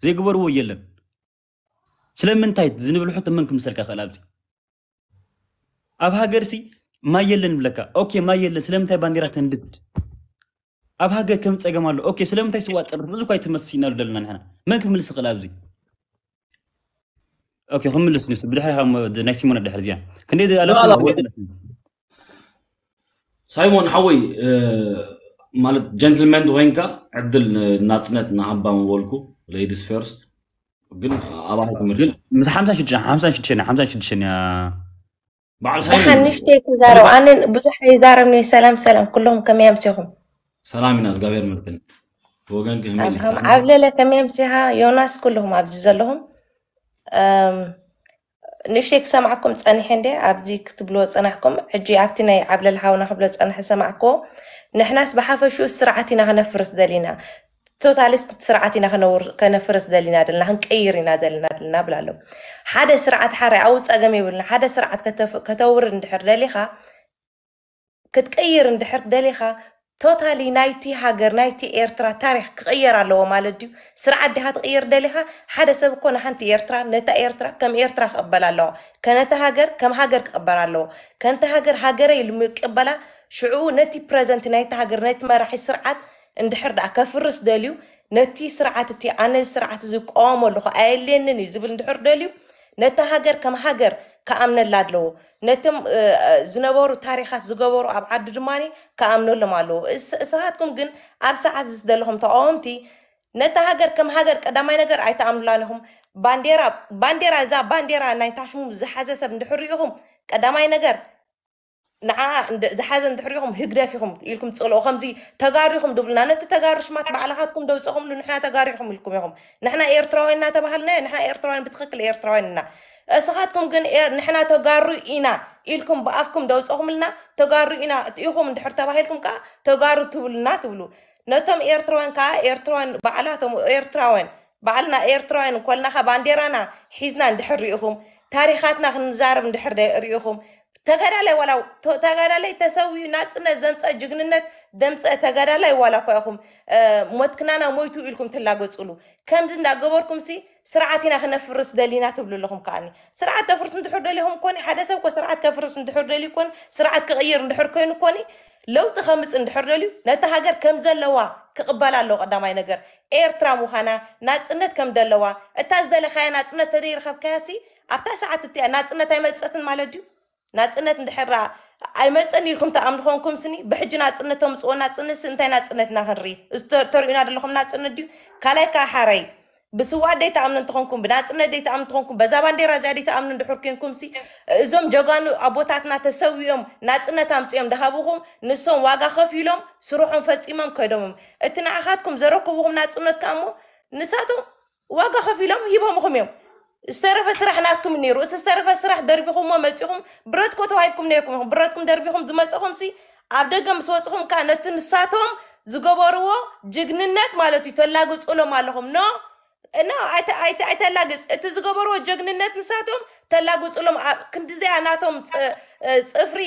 ዘይገበርዎ የለን። ስለምንታይ ዝንብል ሕቶ መን ክምሰልካ ይኽእል? ኣብዚ ኣብ ሃገርሲ ማይ የለን ብለካ። ኦኬ፣ ማይ የለን፣ ስለምንታይ ባንዴራ ተንድድ? ኣብ ሃገር ከም ጸገም ኣሎ። ኦኬ፣ ስለምንታይ ስዋ ጥርፍ ብዙ ኳይ ትመስል ኢና ደለና ንሕና? መን ክምልስ ይኽእል ኣብዚ? ኦኬ፣ ክምልስ ንሱ ብድሕሪ ካብ ናይ ሲሞን ድሕሪ እዚኣ ክንደይ ኣለኩም? ሳይሞን ሓወይ፣ ማለት ጀንትልመን ኮይንካ ዕድል ናጽነት ንሃባ ምበልኩ። Ladies first። ግን ኣባይ ትምህርቲ ምስ ሓምሳ ሽዱሽተ ሓምሳ ሽዱሽተ ሓምሳ ሽዱሽተ እያ። በዓል ደሓን ሳይሞን ንሽተይ ክዛረብ ኣነ ብዙሕ ይዛረብኒ። ሰላም ሰላም ኩሎም ከመይ ኣምሲኹም? ሰላም ኢና እግዚኣብሔር ይመስገን። ወገን ክህመል ኣብርሃም ዓብለለ ከመይ ኣምሲኻ? ዮናስ ኩልኹም ኣብዚ ዘለኹም እም፣ ንእሽተይ ክሰማዕኩም ጸኒሐ እንደ ኣብዚ ክትብልዎ ጸናሕኩም። ሕጂ ኣብቲ ናይ ዓብለል ሓውና ክብሎ ጸንሐ ሰማዕክዎ። ንሕናስ ብሓፈሽኡ ስርዓት ኢና ክነፍርስ ደሊና፣ ቶታሊስት ስርዓት ኢና ክነውር- ከነፍርስ ደሊና ደልና ክንቀይር ኢና ዘለና ደልና ብላ ኣሎ። ሓደ ስርዓት ሓራይ ኣብኡ ጸገም የብልና። ሓደ ስርዓት ከተፍ- ከተውርድ እንድሕር ደሊኻ ክትቀይር እንድሕር ደሊኻ ቶታሊ ናይቲ ሃገር ናይቲ ኤርትራ ታሪክ ክቕየር ኣለዎ ማለት ድዩ? ስርዓት ዲኻ ትቕይር ደሊኻ? ሓደ ሰብ እኮ ንሓንቲ ኤርትራ ነታ ኤርትራ ከም ኤርትራ ክቕበል ኣለዎ። ከነታ ሃገር ከም ሃገር ክቕበል ኣለዎ። ከነታ ሃገር ሃገረ ኢሉ ምቅበላ ሽዑ ነቲ ፕረዘንት ናይቲ ሃገር ነቲ መራሒ ስርዓት እንድሕር ደኣ ከፍርስ ደልዩ ነቲ ስርዓት እቲ ኣነ ስርዓት እዚ ይቃወሞ ኣለኹ ኣየድልየንን እዩ ዝብል እንድሕር ደልዩ ነታ ሃገር ከም ሃገር ክኣምነላ ኣለዎ። ነቶም ዝነበሩ ታሪኻት ዝገበሩ ኣብ ዓዱ ድማ ክኣምነሎም ኣለዎ። እስ- እስኻትኩም ግን ኣብ ሰዓት እዚ ዘለኹም ተቃወምቲ ነታ ሃገር ከም ሃገር ቀዳማይ ነገር ኣይተኣምኑላን ኢኹም። ባንዴራ ባንዴራ እዛ ባንዴራ ናይ ታሽሙ ዝሓዘ ሰብ እንድሕር ሪኢኹም ቀዳማይ ነገር ንዓ ዝሓዘ እንድሕር ሪኢኹም ህግደፍ ኢኹም ኢልኩም ፅልኦ ከምዚ ተጋሩ ኢኹም ድብሉና ነቲ ተጋሩ ሽማት ባዕልኻትኩም ደውፀኹምሉ ንሕና ተጋሩ ኢኹም ኢልኩም ኢኹም። ንሕና ኤርትራውያን እናተባሃልናዮ ንሕና ኤርትራውያን ብትኽክል ኤርትራውያን ኢና። እስኻትኩም ግን ኤር- ንሕና ተጋሩ ኢና ኢልኩም ብኣፍኩም ደውፀኹምልና ተጋሩ ኢና ኢኹም እንድሕር ተባሂልኩም ከዓ ተጋሩ ትብሉና ትብሉ። ነቶም ኤርትራውያን ከዓ ኤርትራውያን ባዕላቶም ኤርትራውያን ባዕልና ኤርትራውያን እንኮልናኻ ባንዴራና ሒዝና እንድሕር ሪኢኹም ታሪኻትና ክንዛረብ እንድሕር ደ- ሪኢኹም ተጋዳላይ ዋላ ተ- ተጋዳላይ ተሰዊኡ ናፅነት ዘምፀ ጅግንነት ደምፀ ተጋዳላይ ዋላ እኳ ኢኹም ሞትክናና ሞይቱ ኢልኩም ትላገፅሉ ከምዚ እንዳገበርኩም ሲ ስርዓት ኢና ክነፍርስ ደሊና ትብሉ ኣለኹም ከዓኒ ስርዓት ተፍርስ እንድሕር ደሊኹም ኮኒ ሓደ ሰብ ኮ ስርዓት ከፍርስ እንድሕር ደልዩ ኮኒ ስርዓት ክቕይር እንድሕር ኮይኑ ኮኒ ለውጢ ከምፅ እንድሕር ደልዩ ነቲ ሃገር ከም ዘለዋ ክቕበል ኣለዎ ቀዳማይ ነገር ኤርትራ ምዃና ናፅነት ከም ዘለዋ እታ ዝደለኻያ ናፅነት ተደይረኸብካያ ሲ ኣብታ ሰዓት እቲኣ ናፅነት ኣይመፀትን ማለት ድዩ ናፅነት እንድሕራ ኣይመፀን ኢልኩም ተኣምኑ ኮንኩም ስኒ ብሕጂ ናፅነት ተምፅዎ ናፅነት ሲ እንታይ ናፅነትና ክንርኢ እዚ ተ- ተርእዩና ዘለኹም ናፅነት ድዩ ካልኣይ ከዓ ሓረይ ብስዋእ ደይተኣምኑ እንተኾንኩም ብናፅነት ደይተኣምኑ እንተኾንኩም በዛ ባንዴራ እዚኣ ደይተኣምኑ እንድሕር ኮንኩም ሲ እዞም ጀጋኑ ኣቦታትና ተሰዊኦም ናፅነት ኣምፅኦም ደሃብኹም ንሶም ዋጋ ከፊሎም ስርሖም ፈፂሞም ከይዶምም እቲ ንዓኻትኩም ዘረከብኹም ናፅነት ከኣ እሞ ንሳቶም ዋጋ ከፊሎም ሂቦምኹም እዮም ዝተረፈ ስራሕ ናትኩም ነይሩ እቲ ዝተረፈ ስራሕ ደርቢኹሞ መፂኹም ብረትኮ ተዋሂብኩም ነይርኩም ኢኹም ብረትኩም ደርቢኹም ዝመፀኹም ሲ ኣብ ደገ ምስ ወፅኹም ከዓ ነቲ ንሳቶም ዝገበርዎ ጅግንነት ማለት እዩ ተላግፅሎም ኣለኹም ኖ እና ኣይተ- ኣይተ- ኣይተላግፅ እቲ ዝገበርዎ ጀግንነት ንሳቶም ተላግፅሎም ኣብ ክንዲዚኣ ናቶም ፅ- ፅፍሪ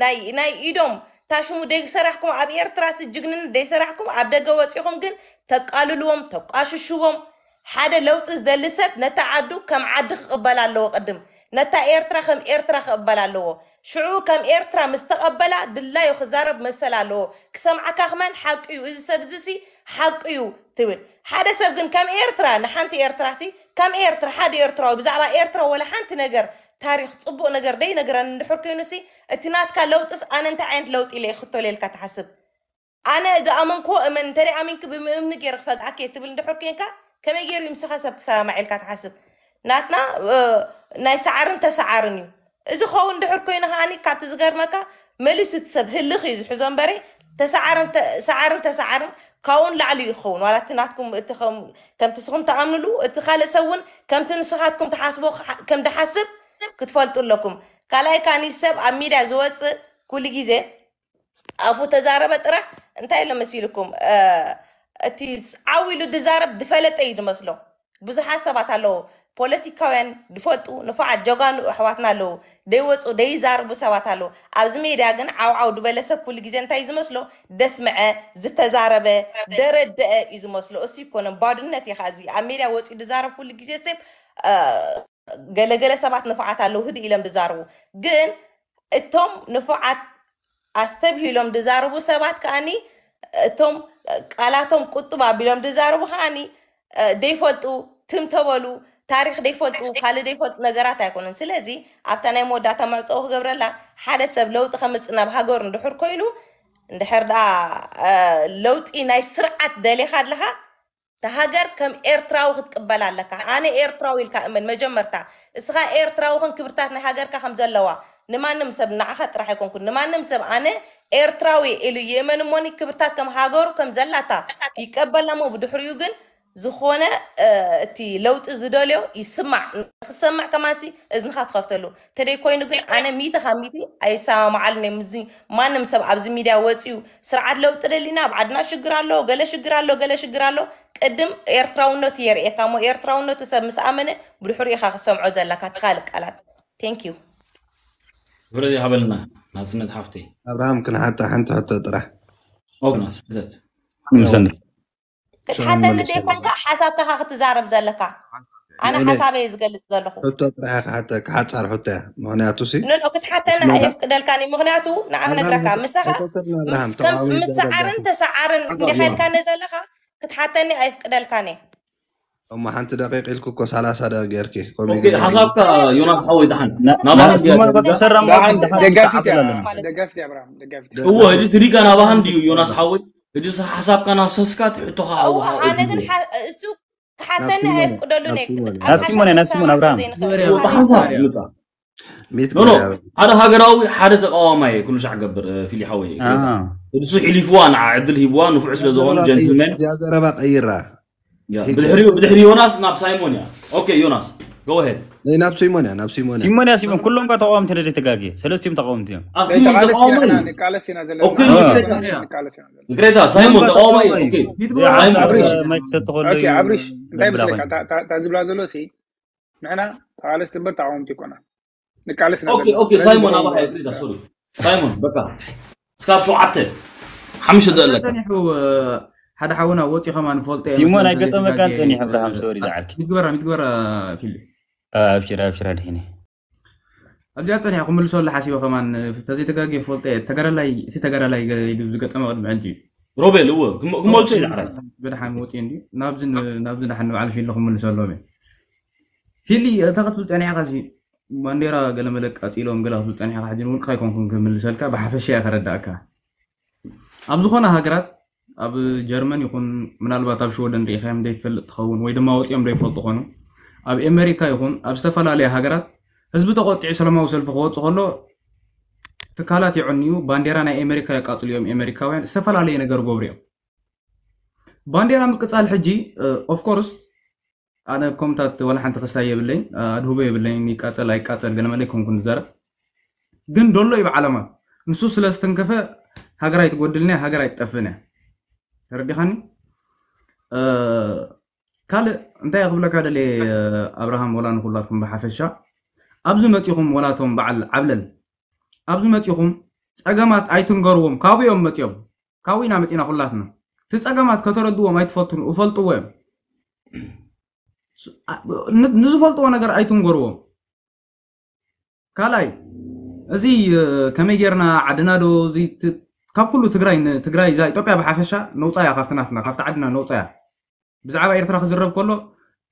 ናይ ናይ ኢዶም ታሽሙ ደይሰራሕኩም ኣብ ኤርትራ ሲ ጅግንነት ደይሰራሕኩም ኣብ ደገ ወፂኹም ግን ተቃልልዎም ተቋሽሽዎም ሓደ ለውጢ ዝደሊ ሰብ ነታ ዓዱ ከም ዓዲ ክቕበል ኣለዎ ቅድም ነታ ኤርትራ ከም ኤርትራ ክቕበል ኣለዎ ሽዑ ከም ኤርትራ ምስ ተቐበላ ድላዩ ክዛረብ መሰል ኣለዎ ክሰምዓካ ክመን ሓቂ እዩ እዚ ሰብ እዚ ሲ ሓቂ እዩ ትብል ሓደ ሰብ ግን ከም ኤርትራ ንሓንቲ ኤርትራ ሲ ከም ኤርትራ ሓደ ኤርትራዊ ብዛዕባ ኤርትራ ወላ ሓንቲ ነገር ታሪኽ ፅቡቕ ነገር ደይነግረኒ እንድሕር ኮይኑ ሲ እቲ ናትካ ለውጥስ ኣነ እንታይ ዓይነት ለውጢ ኢለ ይኽተሎ ኢልካ ትሓስብ ኣነ ዝኣመንክዎ እመን እንተ ኣሚንክ ብምእምኒ ገይረ ክፈግኣክ እየ ትብል እንድሕር ኮንካ ከመይ ገይሩ እዩ ምሳኻ ሰብ ክሰማማዕ ኢልካ ትሓስብ ናትና ናይ ሰዓርን ተሰዓርን እዩ እዚ ኸውን እንድሕር ኮይኑ ከዓኒ ካብቲ ዝገርመካ መሊሱ እቲ ሰብ ህልኽ እዩ ዝሕዞ እምበረ ሰዓርን ተሰዓርን ካብኡን ላዕሊ እዩ ክኸውን ዋላ እቲ ናትኩም እቲ ከምቲ ስኹም ተኣምንሉ እቲ ካልእ ሰብ እውን ከምቲ ንስኻትኩም ትሓስቦ ከም ድሓስብ ክትፈልጡ ኣለኩም ካልኣይ ካኒ ሰብ ኣብ ሚድያ ዝወፅእ ኩሉ ግዜ ኣፉ ተዛረበ ጥራሕ እንታይ ኢሎ መሲልኩም እቲ ዓው ኢሉ ድዛረብ ድፈለጠ እዩ ድመስሎ ብዙሓት ሰባት ኣለዉ ፖለቲካውያን ዝፈልጡ ንፉዓት ጀጋኑ ኣሕዋትና ኣለዉ። ደይወፁ ደይዛርቡ ሰባት ኣለዉ። ኣብዚ ሜድያ ግን ዓውዓው ዝበለ ሰብ ኩሉ ግዜ እንታይ እዩ ዝመስሎ? ደስምዐ፣ ዝተዛረበ፣ ደረደአ እዩ ዝመስሎ። እሱ ይኮነን ባዶነት እዩ። ከዚ ኣብ ሜድያ ወፂኡ ዝዛረብ ኩሉ ግዜ ሰብ ገለገለ ሰባት ንፉዓት ኣለዉ፣ ህድእ ኢሎም ዝዛርቡ። ግን እቶም ንፉዓት ኣስተብሂሎም ዝዛረቡ ሰባት ከኣኒ እቶም ቃላቶም ቁጥብ ኣቢሎም ዝዛረቡ ከኣኒ ደይፈልጡ ትም ተበሉ። ታሪኽ ደይፈልጡ ካልእ ደይፈልጡ ነገራት ኣይኮኑን። ስለዚ ኣብታ ናይ መወዳእታ መዕፀዊ ክገብረላ፣ ሓደ ሰብ ለውጢ ከምፅእ ናብ ሃገሩ እንድሕር ኮይኑ፣ እንድሕር ደኣ ለውጢ ናይ ስርዓት ደሊኻ ኣለኻ፣ እታ ሃገር ከም ኤርትራዊ ክትቅበል ኣለካ። ኣነ ኤርትራዊ ኢልካ እመን መጀመርታ። እስኻ ኤርትራዊ ኹን፣ ክብርታት ናይ ሃገርካ ከም ዘለዋ፣ ንማንም ሰብ፣ ንዓኻ ጥራሕ ኣይኮንኩን፣ ንማንም ሰብ ኣነ ኤርትራዊ ኢሉ ይእመን እሞኒ፣ ክብርታት ከም ሃገሩ ከም ዘላታ ይቀበላ እሞ፣ ብድሕሪኡ ግን ዝኾነ እቲ ለውጢ ዝደልዮ ይስማዕ፣ ንክሰማዕ ከማንሲ እዝንኻ ትኸፍተሉ። ተደይ ኮይኑ ግን ኣነ ሚተ ካብ ሚቲ ኣይሰማማዓልን እየ። ምዚ ማንም ሰብ ኣብዚ ሚድያ ወፂኡ ስርዓት ለውጢ ደሊና፣ ኣብ ዓድና ሽግር ኣሎ፣ ገለ ሽግር ኣሎ፣ ገለ ሽግር ኣሎ። ቅድም ኤርትራውነቱ የርእየካ እሞ፣ ኤርትራውነቱ ሰብ ምስ ኣመነ ብድሕሪኡ ኢኻ ክሰምዖ ዘለካ እቲ ካልእ ቃላት። Thank you። ክብረት ይሃበልና ናፅነት ሓፍተይ። ኣብርሃም ክንሓታ ሓንቲ ሕቶ ጥራሕ። ኦግናስ ብዘት ክትሓተኒ ዘይኮንካ ሓሳብካ ክትዛረብ ዘለካ። ኣነ ሓሳበይ ዝገልፅ ዘለኹ ሕቶ ጥራሕ ክሓተ ክሓፃር ሕቶ እያ። ምክንያቱ ሲ ኖ ክትሓተኒ ኣየፍቅደልካን እዩ። ምክንያቱ ንዓ ክነግረካ ምሳኻ ምስ ሰዓርን ተሰዓርን እንዲኻ ኢልካኒ ዘለኻ ክትሓተኒ ኣየፍቅደልካን እየ። እሞ ሓንቲ ደቂቅ ኢልኩ እኮ ሰላሳ ደቂ ጌርኪ ሓሳብካ ዮናስ ሓወይ ደሓን እወ እዚ ትሪጋ ናባሃን ድዩ ዮናስ ሓወይ? እዚ ሓሳብካ ናብ ሰስካ ትሕቶኻ ኣነ ግን እሱ ክሓተኒ ኣይፍቅደሉን ናብ ሲሞን ናብ ሲሞን ኣብርሃም ብሓሳብ ምፃ ኖ ሓደ ሃገራዊ ሓደ ተቃዋማይ ኩሉ ሻዕ ገብር ፊሊ ሓወይ እሱ ሒሊፍዋ ንዓ ዕድል ሂብዋ ንፉዕ ስለ ዝኾኑ ጀንትልመን ዘረባ ቀይራ ብድሕሪ ዮናስ ናብ ሳይሞን እያ። ኦኬ ዮናስ go ahead ናይ ናብ ሲሞን እያ ናብ ሲሞን እያ ሲሞን እያ ሲሞን ኩሎም ባ ተቃወምቲ ነደ ተጋግየ ሰለስቲኦም ተቃወምቲ እዮም ኣብ ሲሞን ተቃዋማይ ንቃለስ ኢና ዘለና ኦኬ ንቃለስ ኢና ዘለና ይቅሬታ ሳይሞን ተቃዋማይ ኦኬ ቢትጎራ ሳይሞን ኣብርሽ ማይክ ሰጥኾሎ ኦኬ ኣብርሽ እንታይ መስለካ እታ ዝብላ ዘሎ ሲ ንሕና ተቃለስቲ እምበር ተቃወምቲ ይኮና ንቃለስ ኢና ኦኬ ዘለና ኦኬ ሳይሞን ኣባኻ ይቅሬታ ሶሪ ሳይሞን በቃ እስካብ ሸውዓተ ሓሙሽተ ደለካ ጸኒሑ ሓደ ሓውና ወፂ ከማን ፈልጦ ሲሞን ኣይገጠመካን ጸኒሑ ኣብርሃም ሶሪ ዝዓርኪ ሚትግበራ ሚትግበራ ፊልም ኣብሽር ኣብሽር ኣድሒኒ ኣብዚኣ ጸኒሐ ክምልሰሉ ሓሲበ ከማን ተዘይተጋግየ ፈልጦ እየ ተጋዳላይ እቲ ተጋዳላይ ኢሉ ዝገጠመ ቅድሚ ሕጂ እዩ ሮቤል እወ ክመልሶ እዩ ዝዓራይ ብድሓን ወፂ እንዲ ናብዚ ናብዚ ድሓን ንባዕሊ ፊልም ክምልሰሎም እየ ፊሊ እታ ክትብል ጸኒሕካ ሲ ባንዴራ ገለ መለ ቃጺሎም ገለ ክትብል ጸኒሕካ ሕጂ ንውልቅኻ ኣይኮንኩን ክምልሰልካ ብሓፈሻ እየ ከረዳእካ ኣብ ዝኾነ ሃገራት ኣብ ጀርመን ይኹን ምናልባት ኣብ ሽወደን ርኢኻዮም ዘይትፈልጥ ትኸውን ወይ ድማ ወፂኦም ዘይፈልጡ ኾኑ ኣብ ኤመሪካ ይኹን ኣብ ዝተፈላለየ ሃገራት ህዝቢ ተቆጢዑ ሰላማዊ ሰልፊ ክወፅእ ከሎ ትካላት የዕንዩ ባንዴራ ናይ ኤመሪካ የቃፅሉ እዮም ኤመሪካውያን ዝተፈላለየ ነገር ገብሩ እዮም ባንዴራ ምቅፃል ሕጂ ኦፍኮርስ ኣነ ኮምታት ወላ ሓንቲ ክስታይ የብለይ ኣድህቦ የብለይ ይቃፀል ኣይቃፀል ገለመለ ይኮንኩ ንዛረብ ግን ዶሎ እዩ ብዓለማ ንሱ ስለ ዝተንከፈ ሃገር ኣይትጎድልን እያ ሃገር ኣይትጠፍእን እያ ተረዲኻኒ ካልእ እንታይ ክብለካ ደልየ ኣብርሃም ወላ ንኩላትኩም ብሓፈሻ ኣብዚ መፂኹም ወላቶም በዓል ዓብለል ኣብዚ መፂኹም ፀገማት ኣይትንገርዎም ካብኡ እዮም መፂኦም ካብኡ ኢና መፂና ኩላትና እቲ ፀገማት ከተረድዎም ኣይትፈትኑ እፈልጥዎ እዮም ንዝፈልጥዎ ነገር ኣይትንገርዎም ካልኣይ እዚ ከመይ ጌርና ዓድና ዶ ካብ ኩሉ ትግራይ ትግራይ እዛ ኢትዮጵያ ብሓፈሻ ነውፃ እያ ካብቲ ናትና ካብቲ ዓድና ነውፃ እያ ብዛዕባ ኤርትራ ክዝረብ ከሎ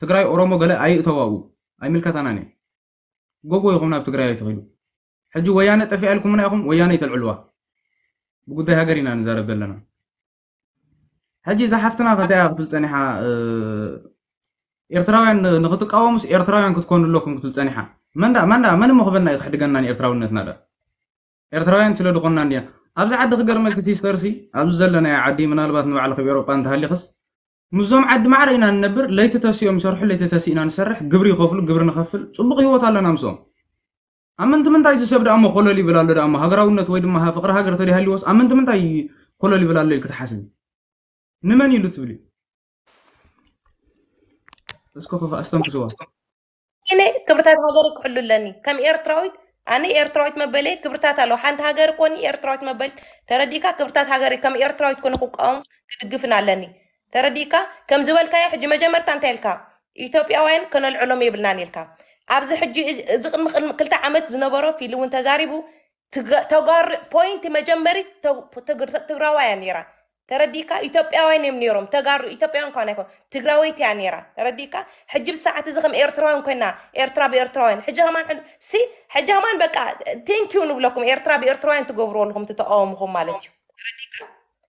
ትግራይ ኦሮሞ ገለ ኣይእተዋኡ ኣይምልከታናን እዩ ጎጎ ይኹም ናብ ትግራይ ኣይትኽሉ ሕጂ ወያነ ጠፊኣ ኢልኩምና ኢኹም ወያነ ይተልዕልዋ ብጉዳይ ሃገር ኢና ንዛረብ ዘለና ሕጂ እዛ ሓፍትና ከንታይ ክትብል ፀኒሓ ኤርትራውያን ንክትቃወሙስ ኤርትራውያን ክትኮኑ ኣለኩም ክትብል ፀኒሓ መንዳ መንዳ መን እሞ ክበና እዩ ክሕድገና ንኤርትራውነትና ዳ ኤርትራውያን ስለ ዝኾንና እንዲና ኣብዚ ዓዲ ክገርመኪ ሲስተርሲ ኣብዚ ዘለናዮ ዓዲ ምናልባት ንባዕልኺ ኣብ ኤውሮጳ እንተሃሊኽስ ምስዞም ዓዲ ማዕረ ኢና ንነብር ለይቲ ተሲኦም ይሰርሑ ለይቲ ተሲእና ንሰርሕ ግብሪ ይኸፍሉ ግብሪ ንኸፍል ፅቡቕ ህይወት ኣለና ምስኦም ኣመንቲ ምንታይ እዚ ሰብ ደኣ እሞ ኮለል ይብል ኣሎ ደኣ እሞ ሃገራውነት ወይ ድማ ፍቕሪ ሃገር ተደይሃልዎስ ኣመንቲ ምንታይ ኮለል ይብል ኣሎ ኢልክ ትሓስቢ ንመን ኢሉ ትብሊ እስከ ኣስተንፍስዋ ኢነ ክብርታት ሃገር ክሕሉ ኣለኒ ከም ኤርትራዊት። ኣነ ኤርትራዊት መበለይ ክብርታት ኣለዎ። ሓንቲ ሃገር ኮኒ ኤርትራዊት መበል ተረዲካ፣ ክብርታት ሃገር ከም ኤርትራዊት ኮነ ክቃወም ክድግፍን ኣለኒ። ተረዲካ፣ ከም ዝበልካዮ ሕጂ መጀመርታ እንታይ ኢልካ? ኢትዮጵያውያን ከነልዕሎም የብልናን ኢልካ። ኣብዚ ሕጂ እዚ ቅድሚ ክልተ ዓመት ዝነበሮ ፊልም እውን ተዛሪቡ። ተጋሩ ፖይንት መጀመሪ ትግራዋይ እያ ነይራ። ተረዲካ? ኢትዮጵያውያን እዮም ነይሮም። ተጋሩ ኢትዮጵያውያን ኳን ኣይኮን፣ ትግራወይቲ እያ ነይራ። ተረዲካ? ሕጂ ብሰዓት እዚ ከም ኤርትራውያን ኮይና፣ ኤርትራ ብኤርትራውያን ሕጂ ከማን ሲ ሕጂ ከማን በቃ ቴንኪዩ ንብለኩም፣ ኤርትራ ብኤርትራውያን ትገብሩ ኣለኹም፣ ትተቃወምኹም ማለት እዩ። ተረዲካ?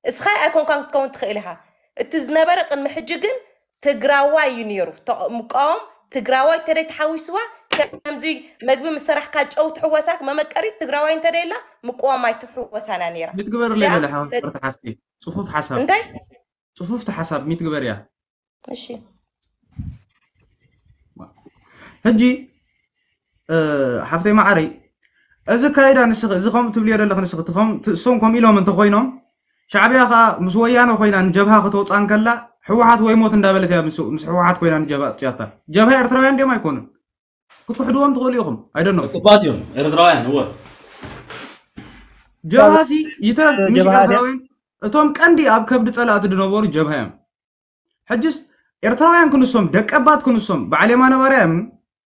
እስኻ ኣይኮንካን ክትከውን ትኽእል ኢኻ። እቲ ዝነበረ ቅድሚ ሕጂ ግን ትግራዋይ እዩ ነይሩ ምቃወም። ትግራዋይ እንተደይ ተሓዊስዋ፣ ከምዚ መግቢ ምስ ሰራሕካ ጨው ትሕወሳክ መመቀሪት ትግራዋይ እንተደይላ ምቅዋም ኣይትሕወሳና ነይራ። ምትግበር ለይበለ ሓፍቲ፣ ፅፉፍ ሓሳብ፣ እንታይ ፅፉፍቲ ሓሳብ ሚትግበር እያ። እሺ ሕጂ ሓፍተይ ማዓረይ፣ እዚ ካይዳ ንስኺ፣ እዚ ከምኡ ትብልዮ ዘለኺ ንስኺ፣ እሶም ከምኡ ኢሎም እንተኮይኖም፣ ሻዕብያ ከዓ ምስ ወያነ ኮይና ንጀብሃ ከተውፅኣ እንከላ፣ ህወሓት ወይ ሞት እንዳበለት እያ ምስ ህወሓት ኮይና ንጀብሃ ኣውፅያታ። ጀብሃ ኤርትራውያን ድዮም ኣይኮኑን? ክትክሕድዎም ትኽእሉ ኢኹም። ኣይደኖ ክባት እዮም ኤርትራውያን። እወ ጀብሃ ሲ ይተ ምስ ኤርትራውያን እቶም ቀንዲ ኣብ ከብዲ ፀላእቲ ዝነበሩ ጀብሃ እዮም። ሕጅስ ኤርትራውያን ክንሶም፣ ደቀባት ክንሶም፣ በዓል የማነ ባርያ እዮም።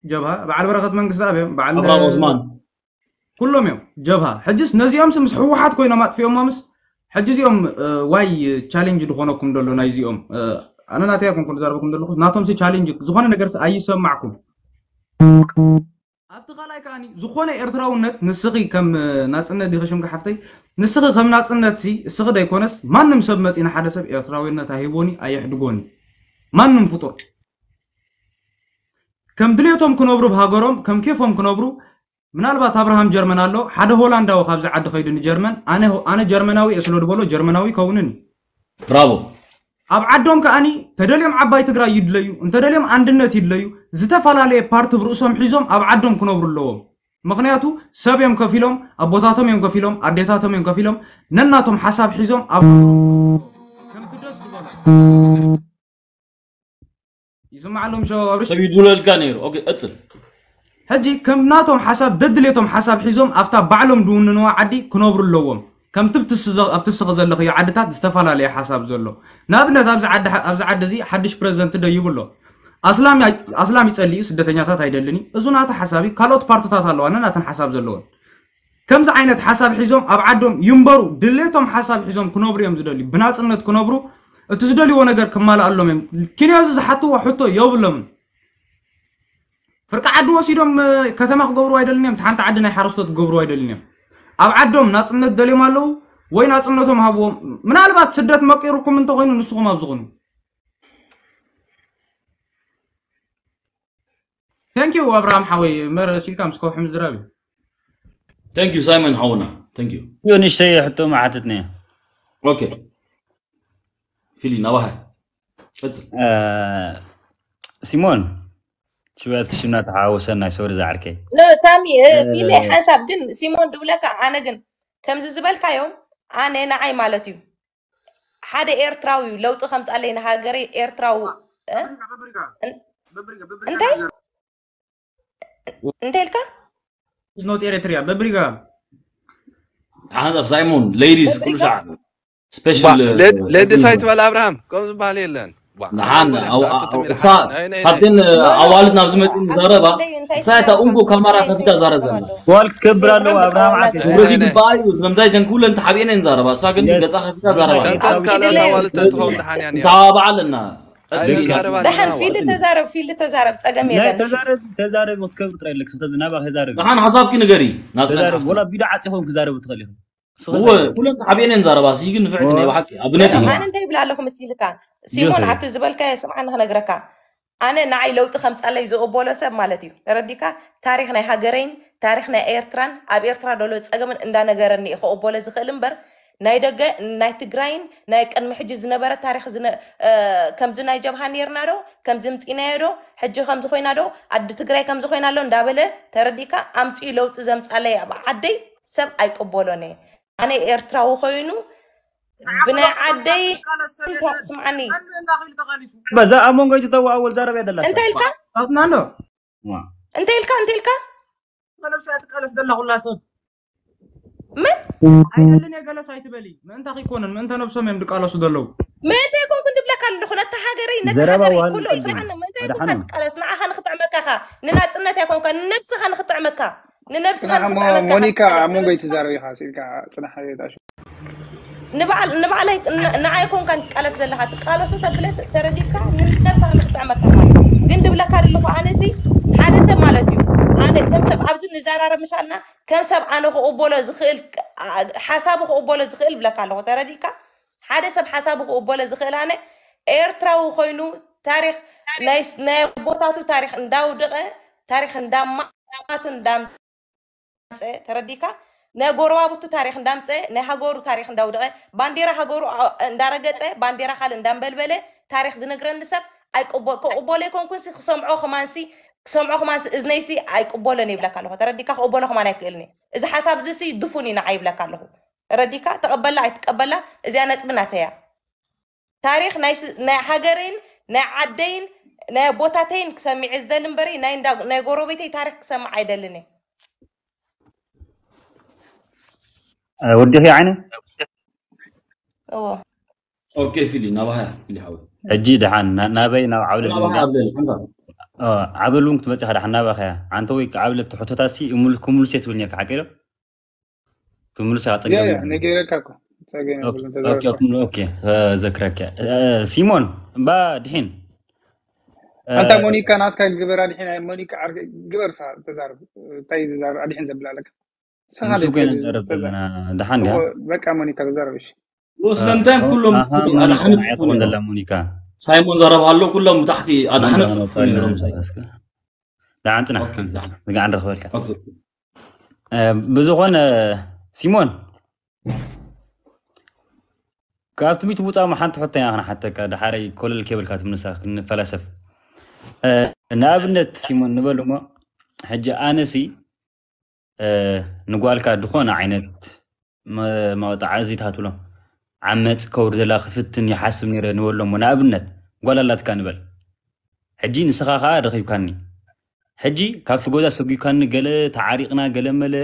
ጀብሃ በዓል በረኸት መንግስቲ ኣብ እዮም በዓል ኣብራም ኦስማን ኩሎም እዮም ጀብሃ። ሕጅስ ነዚኦም ምስ ህወሓት ኮይኖም ኣጥፊኦሞምስ፣ ሕጂ እዚኦም ዋይ ቻሌንጅ ዝኾነኩም ደሎ ናይዚኦም? ኣነ ናተይ ኣይኮንኩን ዝዛረበኩም ዘለኹ፣ ናቶም ሲ ቻሌንጅ ዝኾነ ነገር ኣይሰማዕኩም። ኣብቲ ካልኣይ ከዓኒ ዝኾነ ኤርትራውነት ንስኺ ከም ናጽነት ዲኺ ሽምካ ሓፍተይ፣ ንስኺ ከም ናጽነት ሲ እስኺ ደይኮነስ ማንም ሰብ መጺ ንሓደ ሰብ ኤርትራዊነት ኣይህቦኒ ኣየሕድጎኒ። ማንም ፍጡር ከም ድሌቶም ክነብሩ ብሃገሮም ከም ኬፎም ክነብሩ። ምናልባት ኣብርሃም ጀርመን ኣሎ ሓደ ሆላንዳዊ ካብዚ ዓዲ ከይዱ ንጀርመን ኣነ ኣነ ጀርመናዊ እየ ስለ ዝበሎ ጀርመናዊ ከውንን እዩ። ብራቮ ኣብ ዓዶም ከኣኒ ተደልዮም ዓባይ ትግራይ ይድለዩ እንተደልዮም ኣንድነት ይድለዩ ዝተፈላለየ ፓርቲ ብርእሶም ሒዞም ኣብ ዓዶም ክነብሩ ኣለዎም። ምኽንያቱ ሰብ እዮም ከፊሎም ኣቦታቶም እዮም ከፊሎም ኣዴታቶም እዮም ከፊሎም ነናቶም ሓሳብ ሒዞም ኣብ ከምቲ ደስ ዝበሎ ይስማዓሎም ሸው ኣብርሽ ሰብ ይዱለልካ ነይሩ። ኦኬ ቀጽል። ሕጂ ከም ናቶም ሓሳብ ደድሌቶም ሓሳብ ሒዞም ኣብታ ባዕሎም ድውንንዋ ዓዲ ክነብሩ ኣለዎም። ከምቲ ኣብቲ ስኸ ዘለኽዮ ዓድታት ዝተፈላለየ ሓሳብ ዘሎ ንኣብነት ኣብዚ ዓዲ ኣብዚ ዓዲ እዚ ሓድሽ ፕረዚደንት ደይቡ ኣሎ። ኣስላም ኣስላም ይጸልዩ ስደተኛታት ኣይደልን እዩ። እዚ ናቱ ሓሳብ እዩ። ካልኦት ፓርትታት ኣለዋ ነናተን ሓሳብ ዘለወን። ከምዚ ዓይነት ሓሳብ ሒዞም ኣብ ዓዶም ይንበሩ ድሌቶም ሓሳብ ሒዞም ክነብሩ እዮም ዝደልዩ ብናጽነት ክነብሩ እቲ ዝደልይዎ ነገር ክማልኣሎም እዮም። ኪንዮ እዚ ዝሓትዎ ሕቶ የብሎምን። ፍርቂ ዓዲ ወሲዶም ከተማ ክገብሩ ኣይደልን እዮም። ሓንቲ ዓዲ ናይ ሓረስቶት ክገብሩ ኣይደልን እዮም። ኣብ ዓዶም ናጽነት ደልዮም ኣለዉ ወይ ናጽነቶም ሃብዎም። ምናልባት ስደት መቂሩኩም እንተኮይኑ ንስኹም ኣብዚ ኩኑ። Thank you ኣብርሃም ሓወይ መረሲልካ ምስ ከውሒ ምዝራብ እዩ። Thank you ሳይመን ሓውና thank you። ዮ ንሽተይ ሕቶ መዓትት ነየ። ኦኬ ፊሊ ናባሃ ቀጽል። ሲሞን ሽወት ሽምና ተሓወሰ ናይ ሶሪ ዝዓርከይ። ኖ ሳሚ ፊሊ ሓንሳብ ግን ሲሞን ድብለካ ኣነ ግን ከምዚ ዝበልካዮም ኣነ ንዓይ ማለት እዩ ሓደ ኤርትራዊ እዩ ለውጢ ከምፅኣለይ ንሃገረይ ኤርትራዊ እንታይ እንታይ ኢልካ ኖት ኤሪትሪያ በብሪጋ ሓንሳብ ሳይሞን ሌዲስ ኩሉ ሰዓት ስፔሻል ለድስ ኣይትበል ኣብርሃም ከም ዝበሃል የለን። ንሓን እሳ ካብተን ኣዋልድ ናብ ዝመፅእ ንዛረባ እሳ እታ ኡንጎ ካማራ ከፊታ ዛረብ ዘላ ዋል ክትከብር ኣለዎ ኣብርሃም ዓት ውረዲ ግባኣ እዩ ስለምንታይ ተን ኩለን ተሓቢአን እየን ዛረባ እሳ ግን ገፃ ከፊታ ዛረባ ቀልቀል ኣዋልድ ተትኸውን ደሓን እያ ነይራ። ተባባዕ ኣለና ደሓን ፊል ተዛረብ ፊል ተዛረብ ፀገም የለን ተዛረብ ተዛረብ ክትከብር ጥራይ ኣለክ ናባ ተዛረብ ደሓን ሓሳብኪ ንገሪ ተዛረብ ወላ ቢዶ ዓፂ ኸውን ክዛረብ ትኽእል ኢኹም እወ ኩለን ተሓቢአን እየን ዛረባ ሲ ግን ንፍዕቲ ናይ ብሓቂ ኣብነት እዩ ኣነ እንታይ ይብል ኣለኹ መሲልካ ሲሞን ኣብቲ ዝበልካዮ ስምዓኒ ክነግረካ ኣነ ንዓይ ለውጢ ከምፃለይ ዝቕበሎ ሰብ ማለት እዩ ተረዲካ ታሪክ ናይ ሃገረይን ታሪክ ናይ ኤርትራን ኣብ ኤርትራ ደሎ ፀገምን እንዳነገረኒ እዩ ክቕበሎ ዝኽእል እምበር ናይ ደገ ናይ ትግራይን ናይ ቅድሚ ሕጂ ዝነበረ ታሪክ ከምዚ ናይ ጀብሃ ነርና ዶ ከምዚ ምፂናዮ ዶ ሕጂ ከምዚ ኮይና ዶ ኣዲ ትግራይ ከምዚ ኮይና ኣሎ እንዳበለ ተረዲካ ኣምፅኡ ለውጢ ዘምፃለይ ኣብ ዓደይ ሰብ ኣይቅበሎን እየ ኣነ ኤርትራዊ ኮይኑ ብናይ ዓደይ ስምዓኒ በዛ ኣብ መንጎ እዩ ተዋወል ዛረብ ያደላ እንታይ ኢልካ ኣትናሎ እንተ ኢልካ እንተ ኢልካ ነብሳ ትቃለስ ዘላ ኩላ ሰብ ምን ኣይደልን የገለስ ኣይትበሊ። ምእንታ ከይኮነን ምእንተ ነብሶም እዮም ድቃለሱ ዘለዉ። ምእንተ ይኮንኩ እንድብለካ ኣለኹ ነታ ሃገረይ ነታ ዘረባ ሃገረይ ዋን ኩሎ ይፈልግ ይፅዓኒ ምእንተ ይኮንካ ኣድሓኑ ትቃለስ ንዓኻ ንክጥዕመካ ኢኻ ንናፅነት ኣይኮንካ ንነብስኻ ንክጥዕመካ ንነብስኻ ንዓ እሞ ንክጥዕመካ ሞኒካ ትቃለስ ኣብ መንጎ ትብል ኣይትዛረብ ኢኻ ስኢልካ ጽናሕ። ንባዕል ንባዕለይ ን- ንዓይ ኮንካ ትቃለስ ዘለኻ ትቃለሱ ተብለ ተረዲካ ንነብስኻ ንክጥዕመካ ማለት ግን ድብለካ ዘለኹ ኣነሲ ሓደ ሰብ ማለት እዩ ኣነ ከም ሰብ ኣብዚ ንዘራረብ ምሻልና ከም ሰብ ኣነ ክቕበሎ ዝኽእል ሓሳቡ ክቕበሎ ዝኽእል ብለካ ኣለኹ ተረዲካ ሓደ ሰብ ሓሳቡ ክቕበሎ ዝኽእል ኣነ ኤርትራዊ ኮይኑ ታሪክ ናይ ናይ ኣቦታቱ ታሪክ እንዳውደቐ ታሪክ እንዳማቱ እንዳምፀ ተረዲካ ናይ ጎረባብቱ ታሪክ እንዳምፀ ናይ ሃገሩ ታሪክ እንዳውደቐ ባንዴራ ሃገሩ ኣ- እንዳረገፀ ባንዴራ ካልእ እንዳንበልበለ ታሪክ ዝነግረኒ ሰብ ኣይቅበ- ክቕበሎ ኣይኮንኩንሲ ክሰምዖ ከማንሲ ክሰምዖ ከማንሲ እዝነይሲ ኣይቅበሎን ይብለካ ኣለኹ ተረዲካ ክቕበሎ ከማን ኣይክእልኒ እዚ ሓሳብ ዝሲ ድፉን እዩ ንዓይ ይብለካ ኣለኹ ረዲካ ተቐበላ ኣይትቀበላ እዚኣ ነጥቢ ናተያ ታሪክ ናይ ስ- ናይ ሃገረይን ናይ ዓደይን ናይ ኣቦታተይን ክሰሚዕ ዝደሊ እምበሪ ናይ እንዳ- ናይ ጎረቤተይ ታሪክ ክሰምዕ ኣይደልን እየ ወዲኺ ዓይነ እዎ ኦኬ ፊሊ ናባሃያ ፊሊ ሓወይ ሕጂ ደሓን ና- ናበይ ናብ ዓብለል ናባሃያ ልንዳ ኣብለል ሓንሳ ዓብለል እውን ክትመፅእ ኢኻ ደሓን ናባኸያ ኣንተ ወይ ዓብለል ትሕቶታሲ ክምልስ እየ ትብል ነርካ ሓቂ ዶ ክምልስ እያ ያ ፀገም ያ ነጊረካ እኮ ጸገም የብሉን ተዛረብ ዘክረክ ሲሞን እባ ድሒን ኣንታ ሞኒካ ናትካ ግበር ኣድሒን ኣይ ሞኒካ ዓርከ ግበር ሳ ተዛረብ እንታይ ዝዛረብ ኣድሒን ዘብል ኣለካ ንስኻ ምስ ደግ እኮ ኢና ተዛረብ ንዛረብ ዘለና ደሓን ድያ እኮ በቃ ሞኒካ ተዛረብ እሺ ስለምንታይ ኩሎም ኣሃ ኩሎም ሞኒካ ኣድሓኑ ንዓይ ጽፉ ትኾን ነይሮም ዘላ ሞኒካ ሳይሞን ዘረብ ኣሎ ኩሎም ብታሕቲ ኣድሓኑ ሞኒካ ጽፉ መፋል ነይሮም ነይሮም ሳይ እስከ ደሓን ጽናሕ ኦኬ ዛ- ዝጋዕ ንረኽበልካ ኦኬ እ፣ ብዝኾነ ሲሞን ካብቲ ሚት ውፃ ሓንቲ ሕቶ ኢና ክነሓተካ ድሓረይ ኮለል ከይበልካ ትምልሳ ክንፈላሰፍ እ፣ ንኣብነት ሲሞን ንበል እሞ ሕጂ ኣነሲ እ፣ ንጓልካ ዝኾነ ዓይነት መ- መቕጣዕዚ ትብሎ ዓመፅ ከውርደላ ክፍትን ይሓስብ ነይረ ንበሎ እሞ ንኣብነት ጓል ኣላትካ ንበል ሕጂ ንስኻ ከዓ ረኺብካኒ ሕጂ ካብቲ ገዛ ሰጒካኒ ገለ ተዓሪቕና ገለ መለ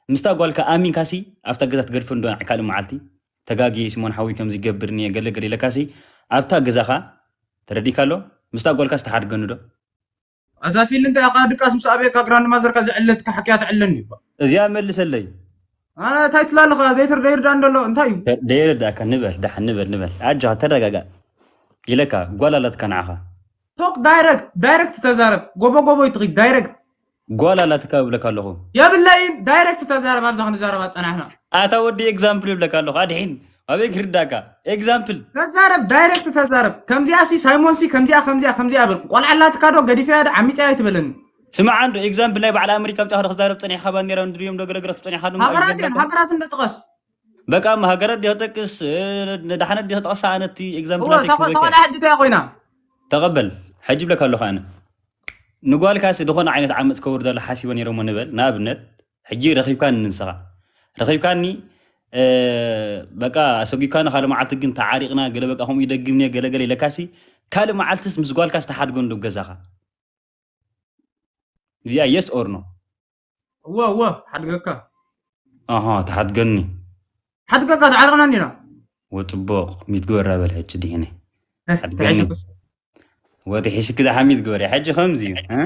ምስታ ጓልካ ኣሚንካሲ ኣብታ ገዛ ትገድፈ እንዶ ካልእ መዓልቲ ተጋጊ ሲሞን ሓዊ ከምዚ ይገብርኒ ገለ ገለ ኢለካሲ ኣብታ ገዛኻ ተረዲካ ኣሎ ምስታ ጓልካ ዝተሓድገኒ ዶ ኣታ ፊል እንታይ ኢኻ ድቃስ ምስ ኣበየካ ግራንድ ማዘርካ ዘዕለትካ ሓክያ ትዕለኒ እባ እዚኣ መልሰለይ ኣነ እንታይ ትላለኻ ዘይትር ዘይርዳ እንደሎ እንታይ እዩ ደይረዳእካ ንበል ዳሓን ንበል ንበል ኣጆኻ ተረጋጋእ ኢለካ ጓል ኣላትካ ንዓኻ ቶክ ዳይረክት ዳይረክት ተዛረብ ጎቦ ጎቦ ይትኺድ ዳይረክት ጓል ኣላትካ እብለካ ኣለኹ የብለይን ዳይረክት ተዛረብ ኣብዛ ክንዛረብ ኣፀናሕና ኣታ ወዲ ኤግዛምፕል ይብለካ ኣለኹ ኣድሒን ኣበይ ክርዳካ ኤግዛምፕል ተዛረብ ዳይረክት ተዛረብ ከምዚኣ ሲ ሳይሞን ሲ ከምዚኣ ከምዚኣ ከምዚኣ በል ቆልዓ ኣላትካ ዶ ገዲፈያ ዶ ዓሚፀያ ኣይትበለኒ ስማዕ እንዶ ኤግዛምፕል ናይ በዓል ኣመሪካ ምጫ ክዛረብ ፀኒሕካ ባንዴራ እንድርዮም ዶ ገለገለ ክፀኒሕካ ዶ ሃገራት እየን ሃገራት እንደ ጥቐስ በቃ እማ ሃገራት ዲኸ ጠቅስ ንዳሕነት ዲኸ ጠቕሳ ኣነቲ ኤግዛምፕል እወ ተቆ- ተቆላ ሕጂ እንታይ ኮይና ተቐበል ሕጂ ብለካ ኣለኹ ኣነ ንጓልካሲ ዝኾነ ዓይነት ዓመፅ ከውርደላ ሓሲበ ነይሮሞ ንበል ንኣብነት ሕጂ ረኺብካኒ ንስኻ ረኺብካኒ እ፣ በቃ ኣሰጒካኒ ካልእ መዓልቲ ግን ተዓሪቕና ገለ በቃ ከምኡ ይደግም እየ ገለገለ ኢለካሲ ካልእ መዓልትስ ምስ ጓልካ ዝተሓድጎ እንዶ ገዛኻ እዚኣ የስ ኦር ኖ እወ እወ ሓድገካ ኣሃ ተሓድገኒ ሓድገካ ተዓርቕና እንዲና ወፅቡቕ ሚት ግበራ በል ሕጂ ድሒነ ሓድገኒ ተሒስኩስ ወዲ ሒሽክ ደሓ ሚት ግበር ሕጂ ከምዚ እዩ እ?